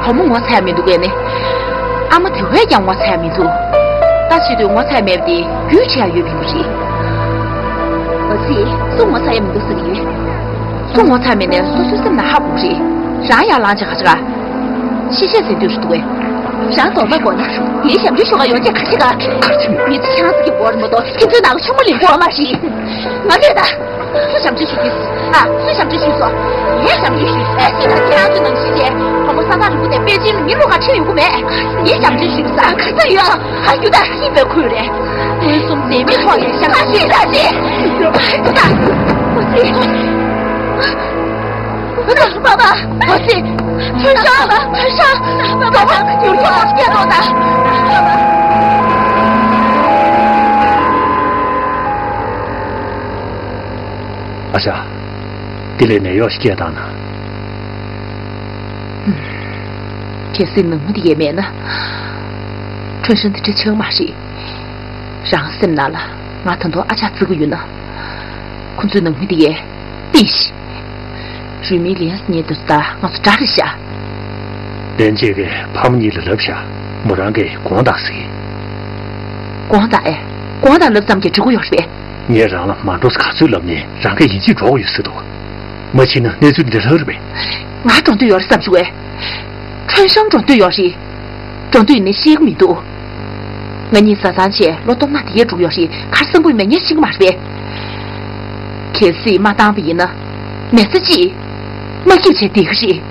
བུ་མོ་ངོ་ཚ་ཡ་མི་འདུག་གས་ནི། ཨ་མ་དེ་བས་ཀྱང་ངོ་ཚ་ཡ་མི་འདུག་ད་བྱེད་དུས་ངོ་ཚ་ཡ་མེད་པ་དེ་རྒྱུས་ཆེ་ཡ་ཡོད་པའི་རྒྱུ་རེད། འོ་ཙི། སུ་ངོ་ཚ་ཡ་མི་འདུག་ཟེར་གྱི་ཡོད། སུ་ངོ་ཚ་མེད་ནས་སོ་སོའི་སེམས་ནང་ཧ་གོ་གི་རེད། རང་ཡར་ལངས་བྱས་ག་ཅི་ག་ཤི་ཤེས་ཟེར་དུས་རེད་འདུག་གས། རང་གདོང་པ་དགོས་ན་ངའི་ཞབས་འདྲེན་ཞུ་ག་ཡོང་བྱས་ག་ཅི་ག་མི་ཚེ་ཆང་ས་ཀྱི་འོག་རེད་མ་གཏོགས་ཁྱེད་ཚོའི་ནང་ལ་ཆུ་མོ་ལེན་དགོས་མ་རེད། ང་ལས་ད། སུ་ཞབས་འདྲེན་ཞུ་གི། ཨ། སུ་ཞབས་འདྲེན་ཞུས་སོང་། ངས་ཞབས་འདྲེན་ཞུས་སོང་། ཨ། ཁྱེད་རང་ཚོ་ནང་བཞིན་བྱས། བུ་མོ་ས་ཐག་རིང་པོ་དེ་པེ་ཅིན་ལ་མི་བླུག་ག་ཁྲིད་ཡོང་གི་མེད། ངས་ཞབས་འདྲེན་ཞུས་སོང་། ཨ། ཁ་ཚ་ཡོད། ཨ། རྒྱུ་ད་ཤིན་པའི་ཁུལ་རེད། དངུལ་སུམ་ལྡན་མི་ཐོག་ནས་ཤ་ཁ་ཤས་ད་ཅི། ཨ། རྒྱུ་ད། ཨོ་ཙི། ཨོ་ཙི། ཨོ་ཙི། ཚུལ་ཤ། ཚུལ་ཤ། ཚུལ་ཤ། ཚུལ་ཤ། ཚུལ་ཤ། ཨ་ཤ། དེ་ལས་ནད་གཡོག་ཞིག་སྐྱེས་བཏང་ན། གལ་སྲིད་ནང་མི་དེ་ཡས་མེད་ན། ཁྲུན་ཧྲང་དེ་འདྲ་ཆགས་མ་རེད། རང་སེམས་ནང་ལ་ང་ད་དུང་ཨ་ཅག་བརྩི་གི་ཡོད་ན། ཁོ་ཚོའི་ནང་མི་དེ་ཡས་བསྟན་ཤིག་རུས་མིང་ལན་ཉེ་དུ་ད་ང་ཚོ་དགྲ་རེད་ཤག་ལན་ཅེ་གིས་ཕ་མ་གཉིས་ལ་ལབ་ཤག་མོ་རང་གིས་དགོངས་དག་ཟེར། དགོངས་དག་ཨེ། དགོངས་དག་ལབ་ཙམ་གྱིས་འགྲིག་གི་ཡོད་རེད་པས། ངས་རང་ལ་མ་འགྲོ་ཟེར་ག་ཚོད་ལབ་ནའི་རང་གིས་ཡིན་གཅིག་འགྲོ་གི་ཡོད་ཟེར་འདུག་མ་བྱས་ན་གནས་ཚུལ་འདི་ལྷག་རེད་པས། ང་འགྲོ་འདོད་ཡོད་རེད་བསམ་བྱུང་བས། ཁྲུན་ཧྲང་འགྲོ་འདོད་ཡོད་རེད། འགྲོ་འདོད་ཡིན་ནའི་ཤེས་ཀྱི་མི་འདུག་ང་གཉིས་བཟའ་ཚང་བྱས་ལོ་སྟོང་ཕྲག་དེ་གས་འགྲོ་གི་ཡོད་རེད། ག་རེ་བསམ་གྱི་ཡོད་མེད་ངས་ཤེས་ཀྱི་མ་རེད་པས། གལ་སྲིད་མ་བཏང་བ་ཡིན་ན། མི་ཚེ་གཅིག་མ་སྐྱིད་བྱས་བསྡད་ཀྱི་རེད།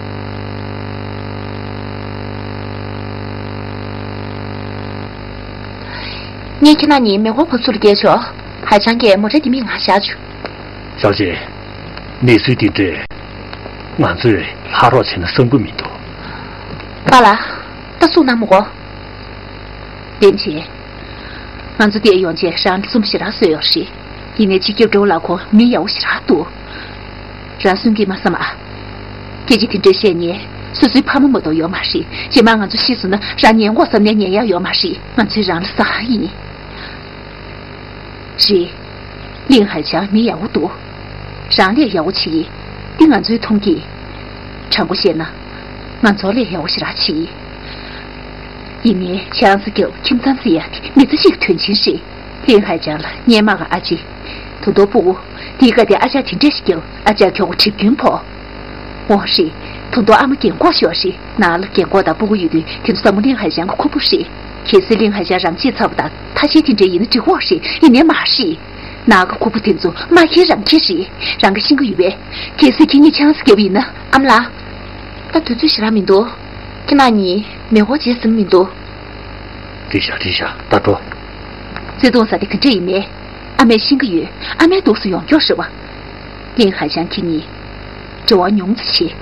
ངས་ཁྱེད་རྣམ་གཉིས་མེ་འཁོར་ཕར་ཚུར་ལ་བསྐྱལ་ཆོག་ཧའེ་ཆང་གིས་མོ་ཊ་དེ་མིག་ནང་བཞག་བཅུག་ཞའོ་ཅེ། གནས་ཚུལ་འདི་འདྲས་ང་ཚོས་ལྷག་རོགས་བྱས་ན་བསམ་གྱི་མི་འདུག་པཱ་ལགས། ད་གསུང་གནང་མི་དགོས། བདེན་བྱས། ང་ཚོ་འདིར་ཡོང་བྱས་རང་འདྲ་གསུམ་པོ་ཞེ་དྲག་བཟོས་ཡོད་རེད། ཡིན་ནའི་སྤྱི་ཁྱབ་འདྲ་བོ་ལགས་ཁོ་མི་ཡག་པོ་ཞེ་དྲག་འདུག་རང་སུན་གྱིས་མ་བསམ་ཨ། སྐད་ཆ་དེ་འདྲ་བཤད་མཁན་སོ་སོའི་ཕ་མ་མ་གཏོགས་ཡོད་མ་རེད། རྗེས་མ་ང་ཚོ་ཤི་སོང་ན་རང་ཉན་དགོས་བསམ་ནའི་ཉན་ཡག་ཡོད་མ་རེད། ང་ཚོས་རང་ལ་ཟ་ཡིན། རེད། གླིང་ཧའེ་ཆང་མི་ཡག་པོ་འདུག་རང་ལས་ཡག་པོ་བྱེད་ཀྱི། འདི་ང་ཚོའི་མཐོང་གི། དྲང་པོ་བཤད་ན། ང་ཚོ་ལས་ཡག་པོ་ཞེ་དྲག་བྱེད། ཡིན་ནའི་ཆང་ས་རྒྱབ་ཁྱིམ་ཚང་ཟེར་ཡ་དེ་མི་ཚེ་གཅིག་གི་དོན་ཆེན་རེད། གླིང་ཧའེ་ཅང་ལ་སྔོན་མ་གི་ཨ་ཅེ། ད་དུང་སྤུ་གུ། དེའི་སྐབས་དེ་ཨ་ཅག་དེ་འདྲ་ཞིག་སྐྱེས། ཨ་ཅག་མགྱོགས་པོ་གྲིབ་སྐྱོན་ཕོག་འོ་རེད། ད་དུང་ཨ་མ་རྒན་གོག་ཤོས་རེད། ནང་ལ་རྒན་གོག་དང་སྤུ་གུ་ཡོད་དུས་དེ་ཚོ་ཟབ་མོ་གླིང་ཧའེ་ཅང་གི་ཁུར་པོ་རེད། གལ་སྲིད་གླིང་ཧའེ་ཅང་རང་གཅེས་ཚར་བ་དང་ཐ་ཤལ་དེ་འདྲ་ཡིན་ན་འགྲིག་གོ་རེད། ཡིན་ནའི་མ་རེད། ནང་གི་ཁུར་པོ་དེ་ཚོ་མ་ཁེ་རང་ཁེ་རེད། རང་གིས་ཤེས་ཀྱི་ཡོད་པས། གལ་སྲིད་ཁྱེད་གཉིས་ཆང་ས་བརྒྱབ་པ་ཡིན་ན། ཨ་མ་ལགས། ད་དུས་ཚོད་ཞེ་དྲག་མི་འདུག་ཁྱེད་རང་གཉིས་མེ་འཁོར་བརྗེད་ཟིན་མི་འདུག་འགྲིག་ཤག་འགྲིག་ཤག་ད་འགྲོ། བརྩེ་དུང་ཟེར་དེ་ག་འདྲ་ཡིན་མིན། ཨ་མས་ཤེས་ཀྱི་ཡོད། ཨ་མའི་འདུག་སེ་ཡོང་མགྱོགས་ཤོག་པ། གླིང་ཧའེ་ཅང་ཁྱེད་གཉིས། འབྲེལ་བ་ཉུང་ཙམ་བྱེད།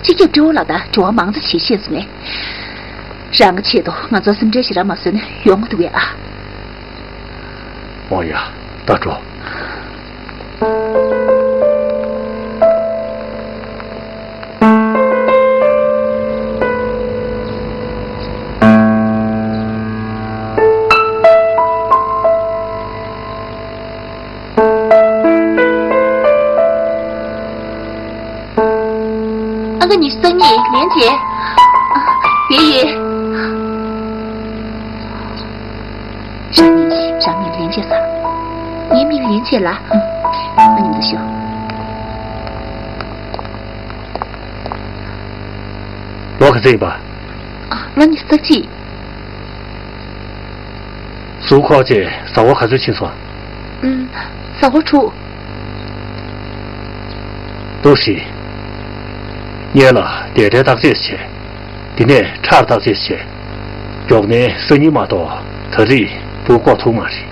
སྤྱི་ཁྱབ་ཀྲི་ཝུའུ་ལགས་དང་འབྲེལ་བ་མང་ཙམ་བྱེད་ཤེས་སོང་ངས། རང་གི་ཆེད་དུ་ང་ཚོར་སེམས་ཁྲལ་ཞེ་དྲག་མ་བཟོས་ན་ཡོང་གི་འདུག་གས་ཨ། འོ་ཡ། ད་འགྲོ། ཨང་ཀི་ཉི་ཤུ་རྩ་གཉིས་ལན་བྱེད། དེ་ཡིས། རང་ཉིད་ཀྱིས་རང་མིང་ལན་བྱེད་ས། ངའི་མིང་ལན་བྱེད་ལ། ཨང་། ང་མཉམ་དུ་ཤོག་ལོ་ག་ཚོད་ཡིན་པ། ཨ། ལོ་ཉི་ཤུ་རྩ་གཅིག་གཟུགས་ཁོག་ཅེས་ཟ་ཧོར་ག་ཚོད་ཕྱིན་སོང་། ཨུམ། ཟ་ཧོར་དྲུག་ཏུ་ཤི། སྔོན་ལ་དེ་འདྲའི་བརྟག་དཔྱད་བྱས། དེ་ནས་ཁྲག་བརྟག་དཔྱད་བྱས། མགྱོགས་ནས་སང་ཉིན་མ་གཏོགས་ད་རེས་བུ་བཀོག་ཐུབ་མ་རེད།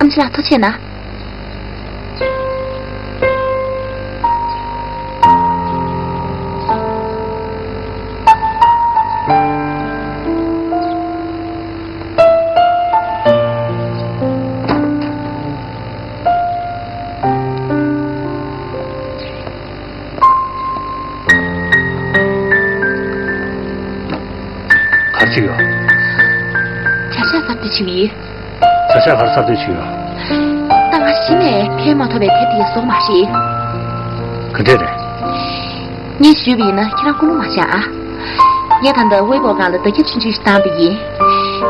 ཨམ་ཆི་ལགས་ཐུགས་རྗེ་གནང་། ག་རེ་བྱེད་ཀྱི་ཡོད། བྱ་བཞག་གསར་གཏོད་བྱེད་ཀྱི་ཡོད། བྱ་བཞག་ག་རེ་གསར་གཏོད་བྱེད་ཀྱི་ཡོད། ད་ང་གཞི་ནས་ཕན་མ་ཐོགས་པའི་དེབ་དེ་བཟོ་མ་ཤེས། ག་འདྲས་རེད། ངས་ཞུས་པ་ཡིན་ན་ཁྱེད་རང་ཀུན་སློང་མ་བྱ་ཨ། ངས་ད་ལྟ་ཝེ་པོ་སྒང་ལ་བརྡ་ཁྱབ་ཆུང་ཆུང་ཞིག་བཏང་པ་ཡིན།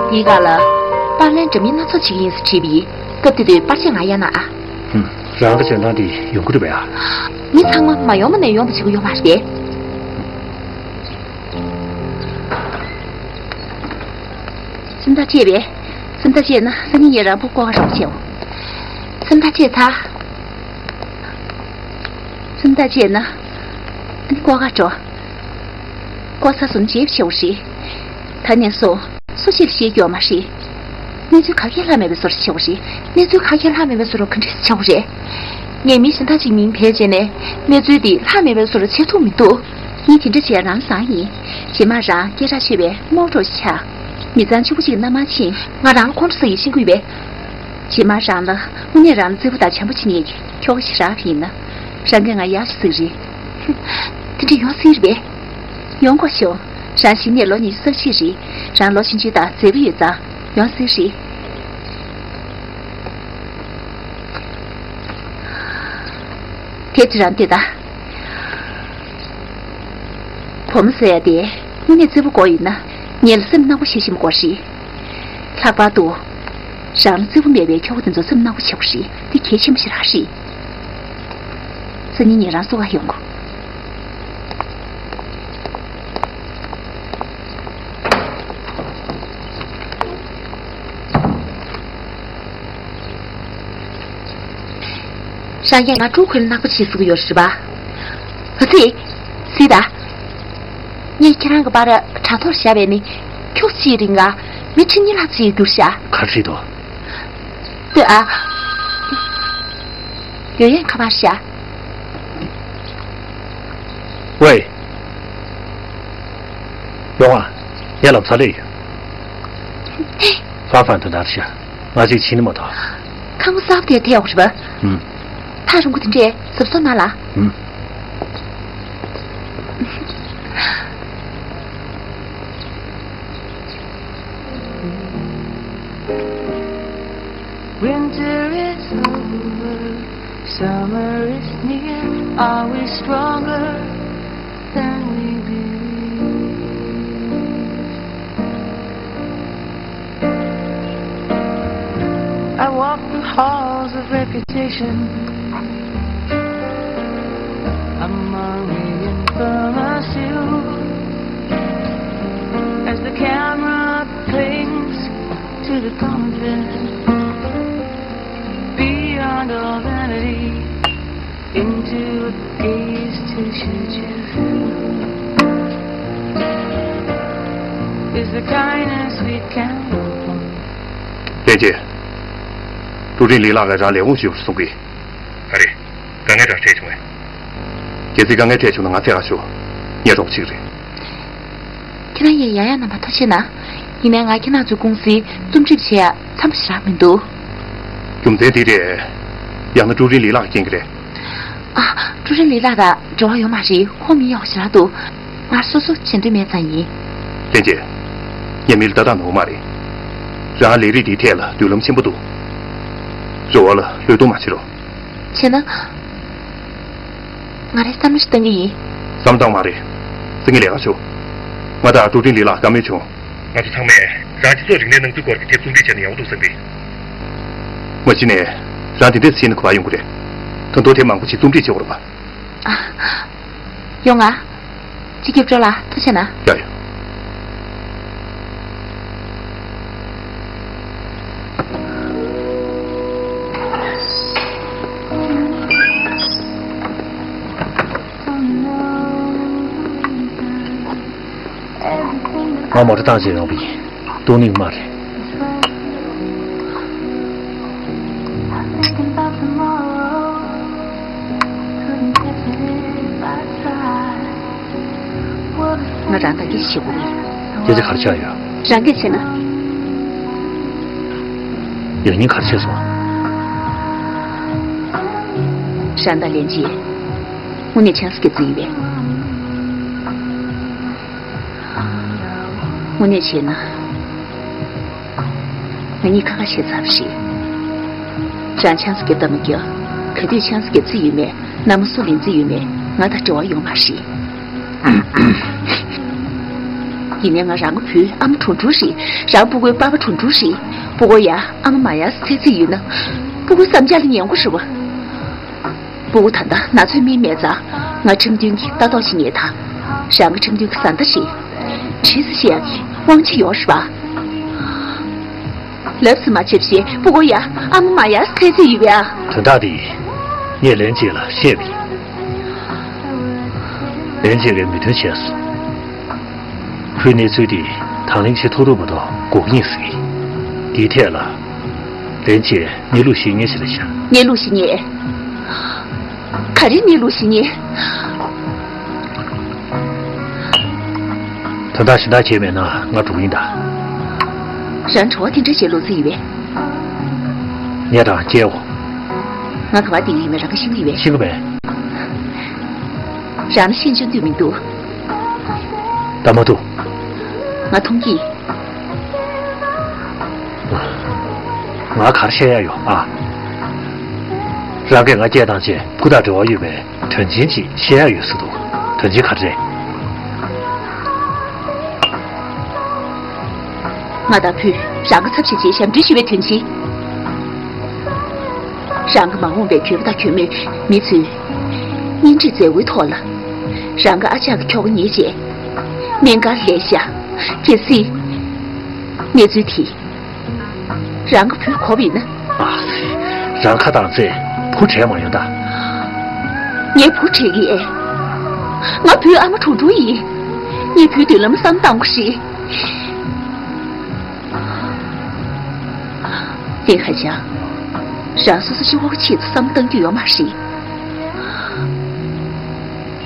དེའི་སྒང་ལ་པར་ལེན་འདྲ་མིན་སྣ་ཚོགས་བྱེད་ཀྱི་ཡིན་ཟེར་བྲིས་པ་ཡིན། སྐབས་དེ་དུས་པར་ཆས་ང་གཡར་གནང་ཨ། ཧུམ། རང་གི་འཇོན་ཐང་དེ་ཡོང་གི་རེད་པས་ཨ། མི་ཚང་མ་མ་ཡོང་བ་ནས་ཡོང་བ་བྱེད་ཀྱི་ཡོད་མ་རེད་པས། སེམས་ཐག་བཅད་པས། སེམས་ཐག་བཅད་ན་སང་ཉིན་ངས་རང་བུ་བཀོག་ག་རོགས་བྱེད། སེམས་ཐག་བཅད་ཚར། སེམས་ཐག་བཅད་ན། ཨ་ནི་བཀོག་ག་འགྲོ། བཀོག་ཚར་སོང་རྗེས་བྱེད་དགོས་རེད། ད་ནས་བཟུང་སུ་གཅིག་ལ་བཤད་རྒྱུ་ཡོད་མ་རེད། གནས་ཚུལ་ག་གེ་ལྷག་མེད་པའི་བཟོ་འདྲ་བྱེད་དགོས་རེད། གནས་ཚུལ་ག་གེ་ལྷག་མེད་པའི་བཟོ་འདྲ་ག་འདྲ་བྱེད་དགོས་རེད། ངས་མི་གཞན་དག་ཅིག་མིང་བེད་སྤྱད་ནས་གནས་ཚུལ་འདི་ལྷག་མེད་པའི་བཟོ་འདྲ་བྱེད་ཐུབ་མི་འདུག་ངས་དེ་འདྲ་བྱས་རང་བཟང་ཡིན། རྗེས་མ་རང་སྐད་གྲགས་ཆོད་པའི་རྨོ་ཊ་ཞིག་ཆགས། མི་ཚང་གཅིག་པུ་གཅིག་གི་མནའ་མ་ཕྱིན། ང་རང་ལ་ཁོང་ཁྲོ་ཟ་ཡི་ཤེས་ཀྱི་ཡོད་པས། རྗེས་མ་རང་ལ་དངོས་གནས་རང་ལ་བརྩེ་པོ་དང་བྱམས་པོ་བྱེད་མཁན་གྱི་ཁྱོ་ག་ཞིག་རག་པ་ཡིན་ན། རང་གིས་ང་ཡག་ཤོས་ཟིག་རེད། དེ་འདྲ་ཡོང་སྲིད་རེད་པས། ཡོང་དགོས་ཤོག་རང་གཞི་ནས་ལོ་ཉི་ཤུ་རྩ་གཅིག་རེད། རང་ལོ་ཆུང་ཆུང་དང་མཛེས་པོ་ཡོད་ཙང་ཡོང་སྲིད་རེད། དེབ་དེ་རང་ལྟོས་དང་། བུ་མོ་ཟེར་ཡ་དེ་དངོས་གནས་བརྩེ་པོ་དགོས་ཡོད་ན་ངེད་ལ་སེམས་ནག་པོ་བྱེད་ཤེས་མི་དགོས་རེད། ལྷག་པར་དུ། རང་ལ་བརྩེ་པོ་མེད་པའི་ཁྱོ་ག་དེ་ཚོ་སེམས་ནག་པོ་བྱེད་དགོས་རེད། དེ་གལ་ཆེན་པོ་ཞེ་དྲག་རེད། སང་ཉིན་ངེད་རང་སོ་ག་ཡོང་གོ། རང་ཡང་ང་ཀྲུའུ་ཁུན་ནག་པོ་བྱེད་ཟེར་གྱི་ཡོད་རེད་པ། ཨ་ཙི། སྲིད་ད། ངས་ཁྱེད་རང་གི་པར་དྲ་ཐོག་བཞག་པས་ནི། ཁྱུག་ཅིག་རིང་ལ་མི་ཁྲི་གཉིས་ལྷག་ཅིག་གྱུར་ཤག་ག་རེ་བྲིས་འདུག་ལྟོས་ཨ། ཡོ་ཡན་ཁ་པར་ཤག་ཝེ། ཡོང་ཨ། ངས་ལམ་སང་སླེབས་ཡོད། ཧྥ་ཧྥན་དུ་འདར་ཤག་ང་གཅིག་ཕྱིན་ནི་མ་གཏོགས། ཁང་པ་གསར་པ་དེར་ཐད་ཡོང་རེད་པ། ཨུམ། ཐག་རིང་པོ་དེ་འདྲས་གཟབ་གཟབ་གནང་ལ། ཨུམ། Winter is over, Summer is near, are we stronger than we believe? I walk the halls of reputation. I'm on the infamous you. As the camera clings to the common thread, beyond all vanity, into a gaze to shoot you through. Is the kindness we can hope for. ལྷན་རྒྱས། ཀྲུའུ་ཀྲིན་ལི་ལགས་ཀྱིས་རང་ལས་ཁུངས་ཞིག་ཡོད་པར་གསུང་གི། ཨ་རེད། དཀའ་ངལ་འདྲ་འཕྲད་བྱུང་ངས། གལ་སྲིད་དཀའ་ངལ་འཕྲད་བྱུང་ན་ང་འཚོལ་ག་ཤོག་ངའི་གྲོགས་གཅིག་རེད། ཁྱེད་རང་ཡང་ཡང་ཡང་རྣམ་པ་ཐུགས་རྗེ་གནང་། ཡིན་ནའི་ང་ཁྱེད་རང་ཚོའི་ཀུང་སིའི་རྩོམ་སྒྲིག་བྱེད་ཡ་འཚམས་པོ་ཞེ་དྲག་མི་འདུག་རྒྱུ་མཚན་འདི་རེད། ཡང་ན་ཀྲུའུ་ཀྲིན་ལི་ལགས་ཀྱི་རྐྱེན་གྱིས་རེད། ཨ། ཀྲུའུ་ཀྲིན་ལི་ལགས་དང་འབྲེལ་བ་ཡོད་མ་རེད། ཁོང་མི་ཡག་པོ་ཞེ་དྲག་འདུག་ང་སོ་སོ་བྱེད་འདོད་མེད་ཙང་ཡིན། ལྷན་རྒྱས། ངས་མི་ལ་ལྟ་སྟངས་ནོར་བ་མ་རེད། རང་ལས་རིགས་འདིའི་ཐད་ལ་མདུན་ལམ་ཆེན་པོ་འདུག་རེ་བ་ལ་བློས་གཏོང་མ་བྱེད་རོགས། བྱས་ན། ང་རས་བསམ་བློ་ཞིག་བཏང་གི་ཡིན། བསམ་བཏང་མ་རེད། སེང་གེ་ལས་ཀ་ཤོག་ང་དང་ཀྲུའུ་ཀྲིན་ལི་ལགས་བཀའ་མོལ་བྱུང་། ང་ཚོ་ཚང་མས་རང་སྤྱི་ཚོགས་རིག་གནས་སྣང་ཚུལ་སྐོར་གྱི་དེབ་རྩོམ་སྒྲིག་བྱས་ན་ཡག་པོ་འདུག་བསམ་གི། མ་གཞི་ནས་རང་དེ་འདྲས་བྱས་ན་ག་པར་ཡོང་གི་རེད། ད་དུང་དེབ་མང་པོ་ཞིག་རྩོམ་སྒྲིག་བྱེད་དགོས་རེད་པ། ཨ། ཡོང་ང་། སྤྱི་ཁྱབ་སྤྲོ་ལགས་ཐུགས་རྗེ་གནང་། ཡ་ཡ། ང་མོ་ཊ་བཏང་བྱས་ཡོང་པ་ཡིན། སྡུག་ནི་མ་རེད། ང་རང་དང་སྐད་ཆ་བཤད་དགོས་ཀྱི་ཡོད། སྐད་ཆ་ག་རེ་བཤད་ཡོད། རང་སྐད་བཤད་ན། ཡང་སྙིང་ག་རེ་བཤད་སོང་། རང་དང་ལྷན་རྒྱས། དངོས་གནས་ཆང་ས་རྒྱག་རྩིས་ཡིན་པས། དངོས་གནས་བྱས་ན། ང་གཉིས་ཁ་ཁ་བཤད་ཚར་བ་རེད། རང་ཆང་ས་རྒྱབ་དང་མ་རྒྱབ། ག་དུས་ཆང་ས་རྒྱག་རྩིས་ཡོད་མེད། མནའ་མ་སུ་ལེན་རྩིས་ཡོད་མེད། ང་དང་འབྲེལ་བ་ཡོད་མ་རེད། ཡིན་ནའི་ང་རང་གི་བུའི་ཨ་མ་གྲུང་གྲུང་རེད། རང་སྤུ་གུའི་པ་ཕ་གྲུང་གྲུང་རེད། སྤུ་གུ་ཡ་ཨ་མ་མ་ཡར་འཚོལ་རྩིས་ཡོད་ན། སྤུ་གུའི་བསམ་འཆར་ལ་ཉན་དགོས་རེད་པ། སྤུ་གུ་ད་ལྟ་ན་ཚོད་སྨིན་མེད་ཙང་། ང་ཁྲིམས་མཐུན་གྱི་ལྟ་རྟོག་བྱེད་མཁན་དང་། རང་གི་ཁྲིམས་མཐུན་གྱི་བཟའ་ཟླ་རེད། བྲིས་ས་བཤད་ཡག་གི་དབང་ཆ་ཡོད་རེད་པ། ལབ་ས་མ་བྱེད་བྱས་སྤུ་གུ་ཡ་ཨ་མ་མ་ཡར་འཚོལ་རྩིས་ཡོད་པས་ཨ། དོན་དག་འདི་ངས་ལྷན་རྒྱས་ལ་བཤད་པ་ཡིན། ལྷན་རྒྱས་ཀྱིས་མོས་མཐུན་བྱས་སོང་། ཁོའི་གནས་ཚུལ་འདི་དང་ལེན་བྱེད་ཐུབ་ཐུབ་མ་གཏོགས་འགོག་གི་ཡིན་ཟེར་གི། འདིའི་ཐད་ལ་ལྷན་རྒྱས་གནས་ལུགས་ཤེས་མཁན་ཞིག་ལ་བཞག་གནས་ལུགས་ཤེས་མཁན། ག་རེ་གནས་ལུགས་ཤེས་མཁན། དོན་དག་གཞན་དག་གང་མེད་ན་ང་འགྲོ་གི་ཡིན་ད། རང་བྲོ་བ་དེ་འདྲ་བྱས་ལོག་རྩིས་ཡིན་པས། ངས་རང་སྐྱེལ་འོ། ང་ག་པར་བསྡད་ཀྱི་ཡིན་མིན་རང་གིས་ཤེས་ཀྱི་ཡོད་པས། ཤེས་ཀྱི་མེད། རང་ལ་ཤེས་འཇོན་འདུག་མི་འདུག་ད་མ་འདུག་ང་མཐོང་གི། ང་ག་རེ་བཤད་ཡ་ཡོད་ཨ། རང་གིས་ང་སྐྱེལ་བཏང་རྗེས་བུ་དང་འབྲེལ་བ་ཡོད་པའི་དོན་ཆེན་ཅིག་བཤད་ཡ་ཡོད་ཟེར་འདུག་དོན་ཆེན་ག་རེ་རེད། ང་དང་བུས་རང་གི་ཚབ་བྱས་རྗེས་ཞབས་འདྲེན་ཞུ་བའི་དོན་ཆེན། རང་གི་མ་འོངས་པའི་གྱོད་པ་དང་གྱོད་མོས་མི་ཚོས་གཉེན་སྒྲིག་མཛད་སྒོའི་ཐོག་ལ། རང་གི་ཨ་ཅག་གི་ཁྱོ་ག་ཉལ་རྗེས། སྨན་ཁང་ལ་ལས་བཞག་གལ་སྲིད། གནས་ཚུལ་དེ། རང་གི་བུས་གོ་བ་ཡིན་ན། ཨ། རང་ཁ་བཏང་ཚེ་བུ་བྲལ་མ་ཡོང་ད། ངའི་བུ་བྲལ་གི་ཨེ། ང་བུའི་ཨ་མ་གྲུང་གྲུང་ཡིན། ངའི་བུའི་མདུན་ལམ་བསམ་བཏང་དགོས་རེད། དེ་ཧ་ཅང་། རང་སོ་སོ་སྤྱི་བོ་གི་ཆེད་དུ་བསམ་བཏང་རྒྱུ་ཡོད་མ་རེད།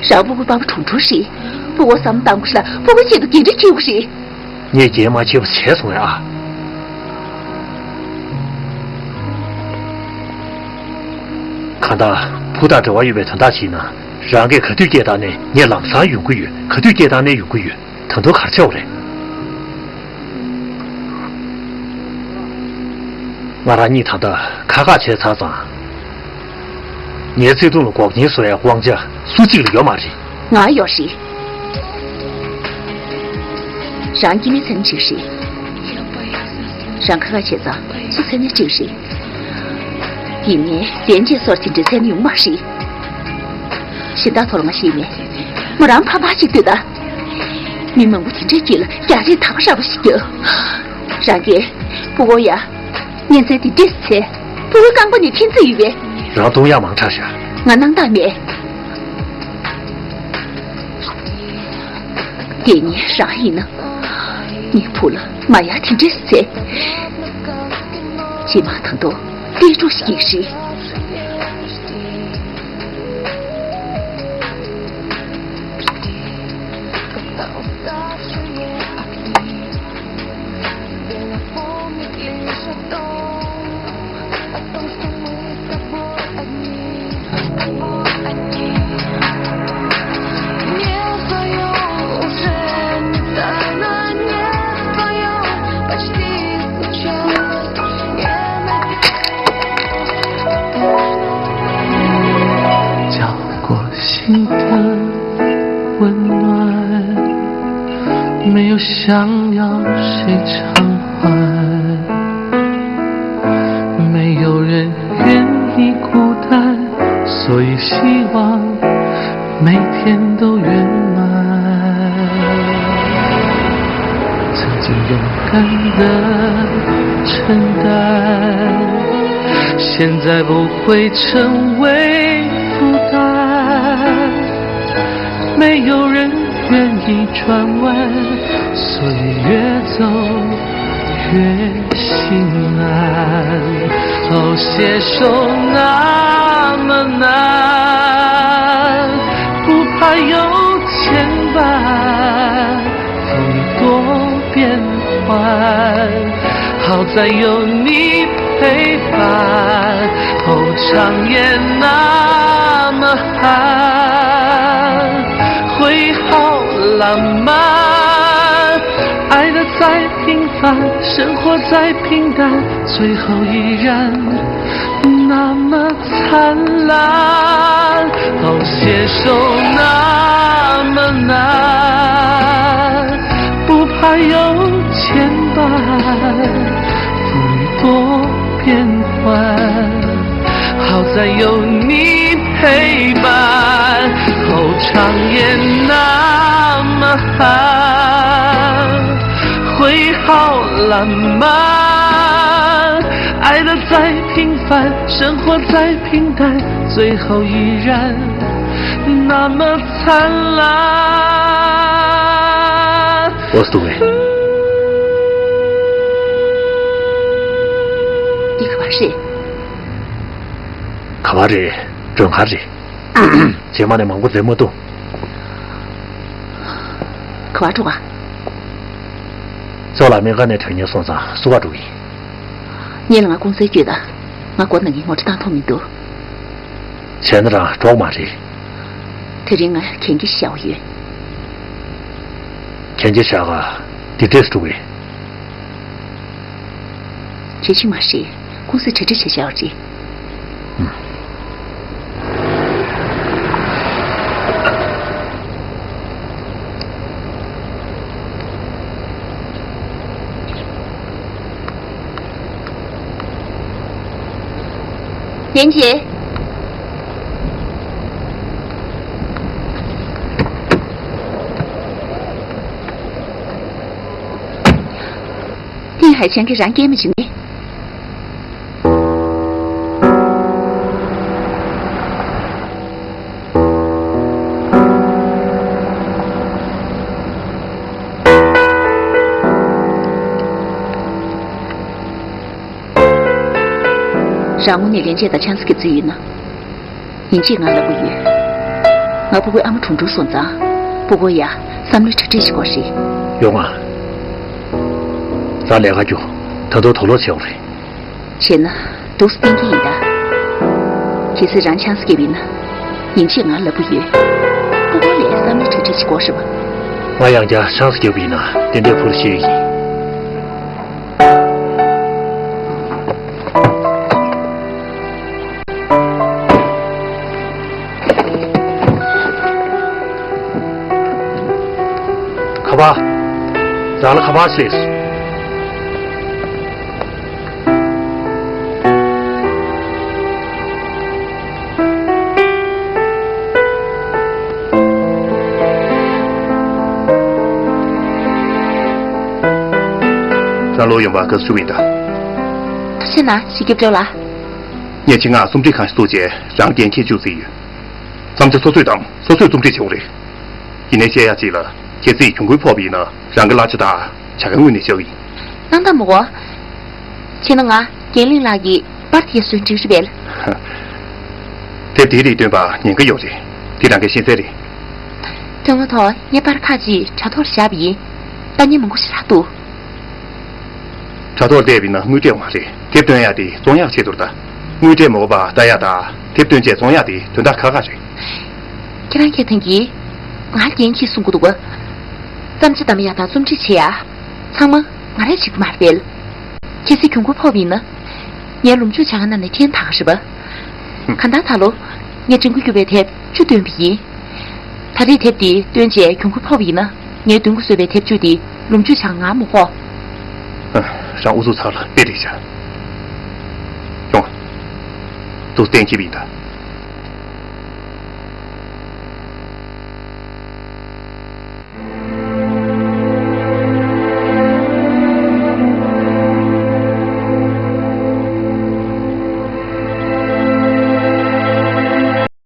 རང་སྤུ་གུ་པ་ཕ་གྲུང་གྲུང་རེད། སྤུ་གུ་བསམ་བཏང་དགོས་ལ་སྤུ་གུ་ཆེད་དུ་འགན་འཁྲི་འཁྱེར་དགོས་རེད། ངས་འགན་མ་འཁྱེར་བ་བྱས་སོང་ངས་ཨ། གང་ལྟར་བུ་དང་འབྲེལ་བ་ཡོད་པའི་དོན་དག་ཅིག་ཡིན་ན། རང་གིས་ག་དུས་སྐད་བཏང་ནའི་ངས་ལམ་སང་ཡོང་གི་ཡོད། ག་དུས་སྐད་བཏང་ནའི་ཡོང་གི་ཡོད། ད་དུང་ག་རེ་བྱེད་དགོས་རེད། ང་རང་གཉིས་ད་ལྟ་ཁ་ཁ་བྱས་ཚར་ཙང་། ངའི་བརྩེ་དུང་ལ་འགོག་རྐྱེན་བཟོ་ཡའི་དབང་ཆ་སུ་གཅིག་ལ་ཡོད་མ་རེད། ང་ཡོད་རེད། རང་སྐྱེ་དམན་ཚན་ཅིག་རེད། རང་ཁ་ཁ་བྱས་ཙང་སུ་ཚན་ནས་གཅིག་རེད། ཡིན་ནའི་ལན་ཅེས་སོར་ཅིག་འདྲ་ཚན་ཡོང་མ་རེད། གཞན་དག་ཐོག་ལ་ང་ཤེས་མེད། མོ་རང་ཕར་ཕར་ཅིག་ལྟོས་ད། མི་མང་པོ་དེ་འདྲའི་རྒྱུད་ལ་རྒྱག་རེས་ད་ག་ར་བ་ཞིག་ཡོད། རང་གིས་སྤུ་གུ་ཡ། གཉན་ཚན་དེ་འདྲས་ཚེ། སྤུ་གུའི་རྐང་པ་ནས་འཐེན་རྩིས་ཡོད་པས། རང་གདོང་ཡག་མང་དྲགས་ཤག་ང་སྣང་དག་མེད། དེ་ནས་རང་ཡིན་ན། ངའི་བུ་ལ་མ་ཡ་དེ་འདྲས་ཚེ། རྗེས་མ་ད་དུང་ལྟོས་གྲོགས་ཤིག་ཡིན་རེད། འོ་སྡུག་གི། འདི་ག་པར་རེད། ག་པར་རེད། མགྲོན་ཁང་རེད། རྗེས་མ་ནས་མང་པོ་འཛེམ་མ་འདུག་ག་པར་འགྲོ་ག་ཚོགས་ལ་སྨན་ཁང་ནས་དོན་གཉེར་སོང་ཙང་བསུ་བ་འགྲོ་གི་ཡིན། ཉིན་ལ་ང་ཀུང་སིར་བསྐྱོད་དང་། ང་སྒོ་ནང་གི་ངོ་སྤྲོད་བཏང་ཐུབ་མི་འདུག་བྱས་ན་རང་འགྲོ་མ་རེད། དེ་རིང་ང་གན་རྒྱ་བཞག་ཡོད། གན་རྒྱ་བཞག་ག་འདི་འདྲས་འགྲོ་གི། གལ་ཆེ་མ་རེད། ཀུང་སི་གྲ་སྒྲིག་བྱས་བཞག་རེད། ཡན་ཅེ། ཏིན་ཧའེ་ཆན་གྱིས་རང་སྐད་མི་བྱེད་ནི། རང་ངོ་ནས་ལན་ཆད་དང་ཆང་ས་གི་ཚུལ་ཡིན་ན། ཡིན་གཅིག་ང་ལབ་གི་ཡོད། ང་སྤུ་གུའི་ཨ་མ་གྲོངས་འགྲོ་སོང་ཙང་། སྤུ་གུ་ཡ་བསམ་བློའི་གྲ་སྒྲིག་ཞིག་དགོས་རེད། ཡོང་ང་། རང་ལས་ཀ་རྒྱུགས། ད་དུང་དུག་ལོག་བྱེད་ཡོང་རེད། བྱས་ན་འདུག་སེ་བསྟན་གྱི་ཡིན་ད། གལ་སྲིད་རང་ཆང་ས་བརྒྱབ་ཡིན་ན། ཡིན་གཅིག་ང་ལབ་གི་ཡོད། སྤུ་གུ་ལ་བསམ་བློའི་གྲ་སྒྲིག་ཞིག་དགོས་རེད་པ། ང་ཡང་བསྐྱར་ཆང་ས་བརྒྱབ་ཡིན་ན་ཏན་ཏན་ཕུར་ཤེས་ཡིན། རང་ལ་ཁ་པར་བྱས། རང་ལོག་ཡོང་བར་དགའ་བསུ་ཡིན་ད། ཐུགས་རྗེ་གནང་། ཞི་སྐྱིད་སྒྲོལ་ལགས། ངས་ཆེད་མངགས་རྩོམ་སྒྲིག་ཁང་ཞིག་བཙུགས་རྗེས་རང་འགན་འཁྱེར་བཅུག་རྩིས་ཡོད། བརྩམས་བྱ་སོ་སོས་བདམས། སོ་སོས་རྩོམ་སྒྲིག་བྱེད་དགོས་རེད། ཡིན་ནའི་བཤད་ཡག་ཅིག་ལ། གལ་སྲིད་གྱོང་གུན་ཕོག་པ་ཡིན་ན་རང་གི་གླ་ཆ་དང་བྱ་དགའ་དངུལ་ནས་བཞག་གི་ཡིན། གནང་དང་མོ་གོ། བྱས་ན་ང་རྒན་ལིང་ལགས་ཀྱི་པར་དེ་བཟོས་འགྲིག་རེད་པས། དེབ་དེའི་རིགས་བཏོན་པ་ཉེན་ཁ་ཡོད་རེད། དེ་རང་གི་ཤེས་ཚད་རེད། དོན་དངོས་ཐོག་ངས་པར་ཁག་ཅིག་དྲ་ཐོག་བཞག་པ་ཡིན། ལྟ་མཁན་མང་པོ་ཞིག་རག་འདུག་དྲ་ཐོག་བལྟས་པ་ཡིན་ན་དངུལ་སྤྲད་ཡོད་མ་རེད། དེབ་སྟོན་ཡག་དེ་བཙོང་ཡག་ཆེད་དུ་རེད་ད། དངུལ་སྤྲད་མ་དགོས་པར་ལྟ་ཡག་དང་དེབ་སྟོན་རྗེས་བཙོང་ཡག་དེ་དོན་དག་ཁག་ཁག་རེད། ཁྱེད་རང་སྐད་ཐང་གིས། ང་རྒན་གྱིས་གསུང་གི་འདུག་ག་བརྩམས་བྱ་བདམས་ཡག་དང་རྩོམ་སྒྲིག་བྱེད་ཡག་ཚང་མ་ང་རས་བྱེད་ཀྱི་མ་རེད་པས། གལ་སྲིད་གྱོང་གུན་ཕོག་པ་ཡིན་ན། ངའི་ལོ་མཇུག་བྱ་དགའ་རྣམས་ནས་འཐེན་ཐག་རེད་པ། གང་ལྟར་ད་ལོ། ངས་དྲན་སྐུལ་བརྒྱུད་པའི་དེབ་བཅུ་བཏོན་པ་ཡིན། ད་རེས་དེབ་འདི་བཏོན་རྗེས་གྱོང་གུན་ཕོག་པ་ཡིན་ན། ངས་མདུན་གྱི་བཟོས་པའི་དེབ་བཅུ་འདི་ལོ་མཇུག་བྱ་དགའ་ང་མ་ཕོག་རང་ཨུ་ཚུགས་ཚར་ལ་དཔེ་རེད་བཞག་ཡོང་། དུ་གཏན་འཁེལ་བ་ཡིན་ད།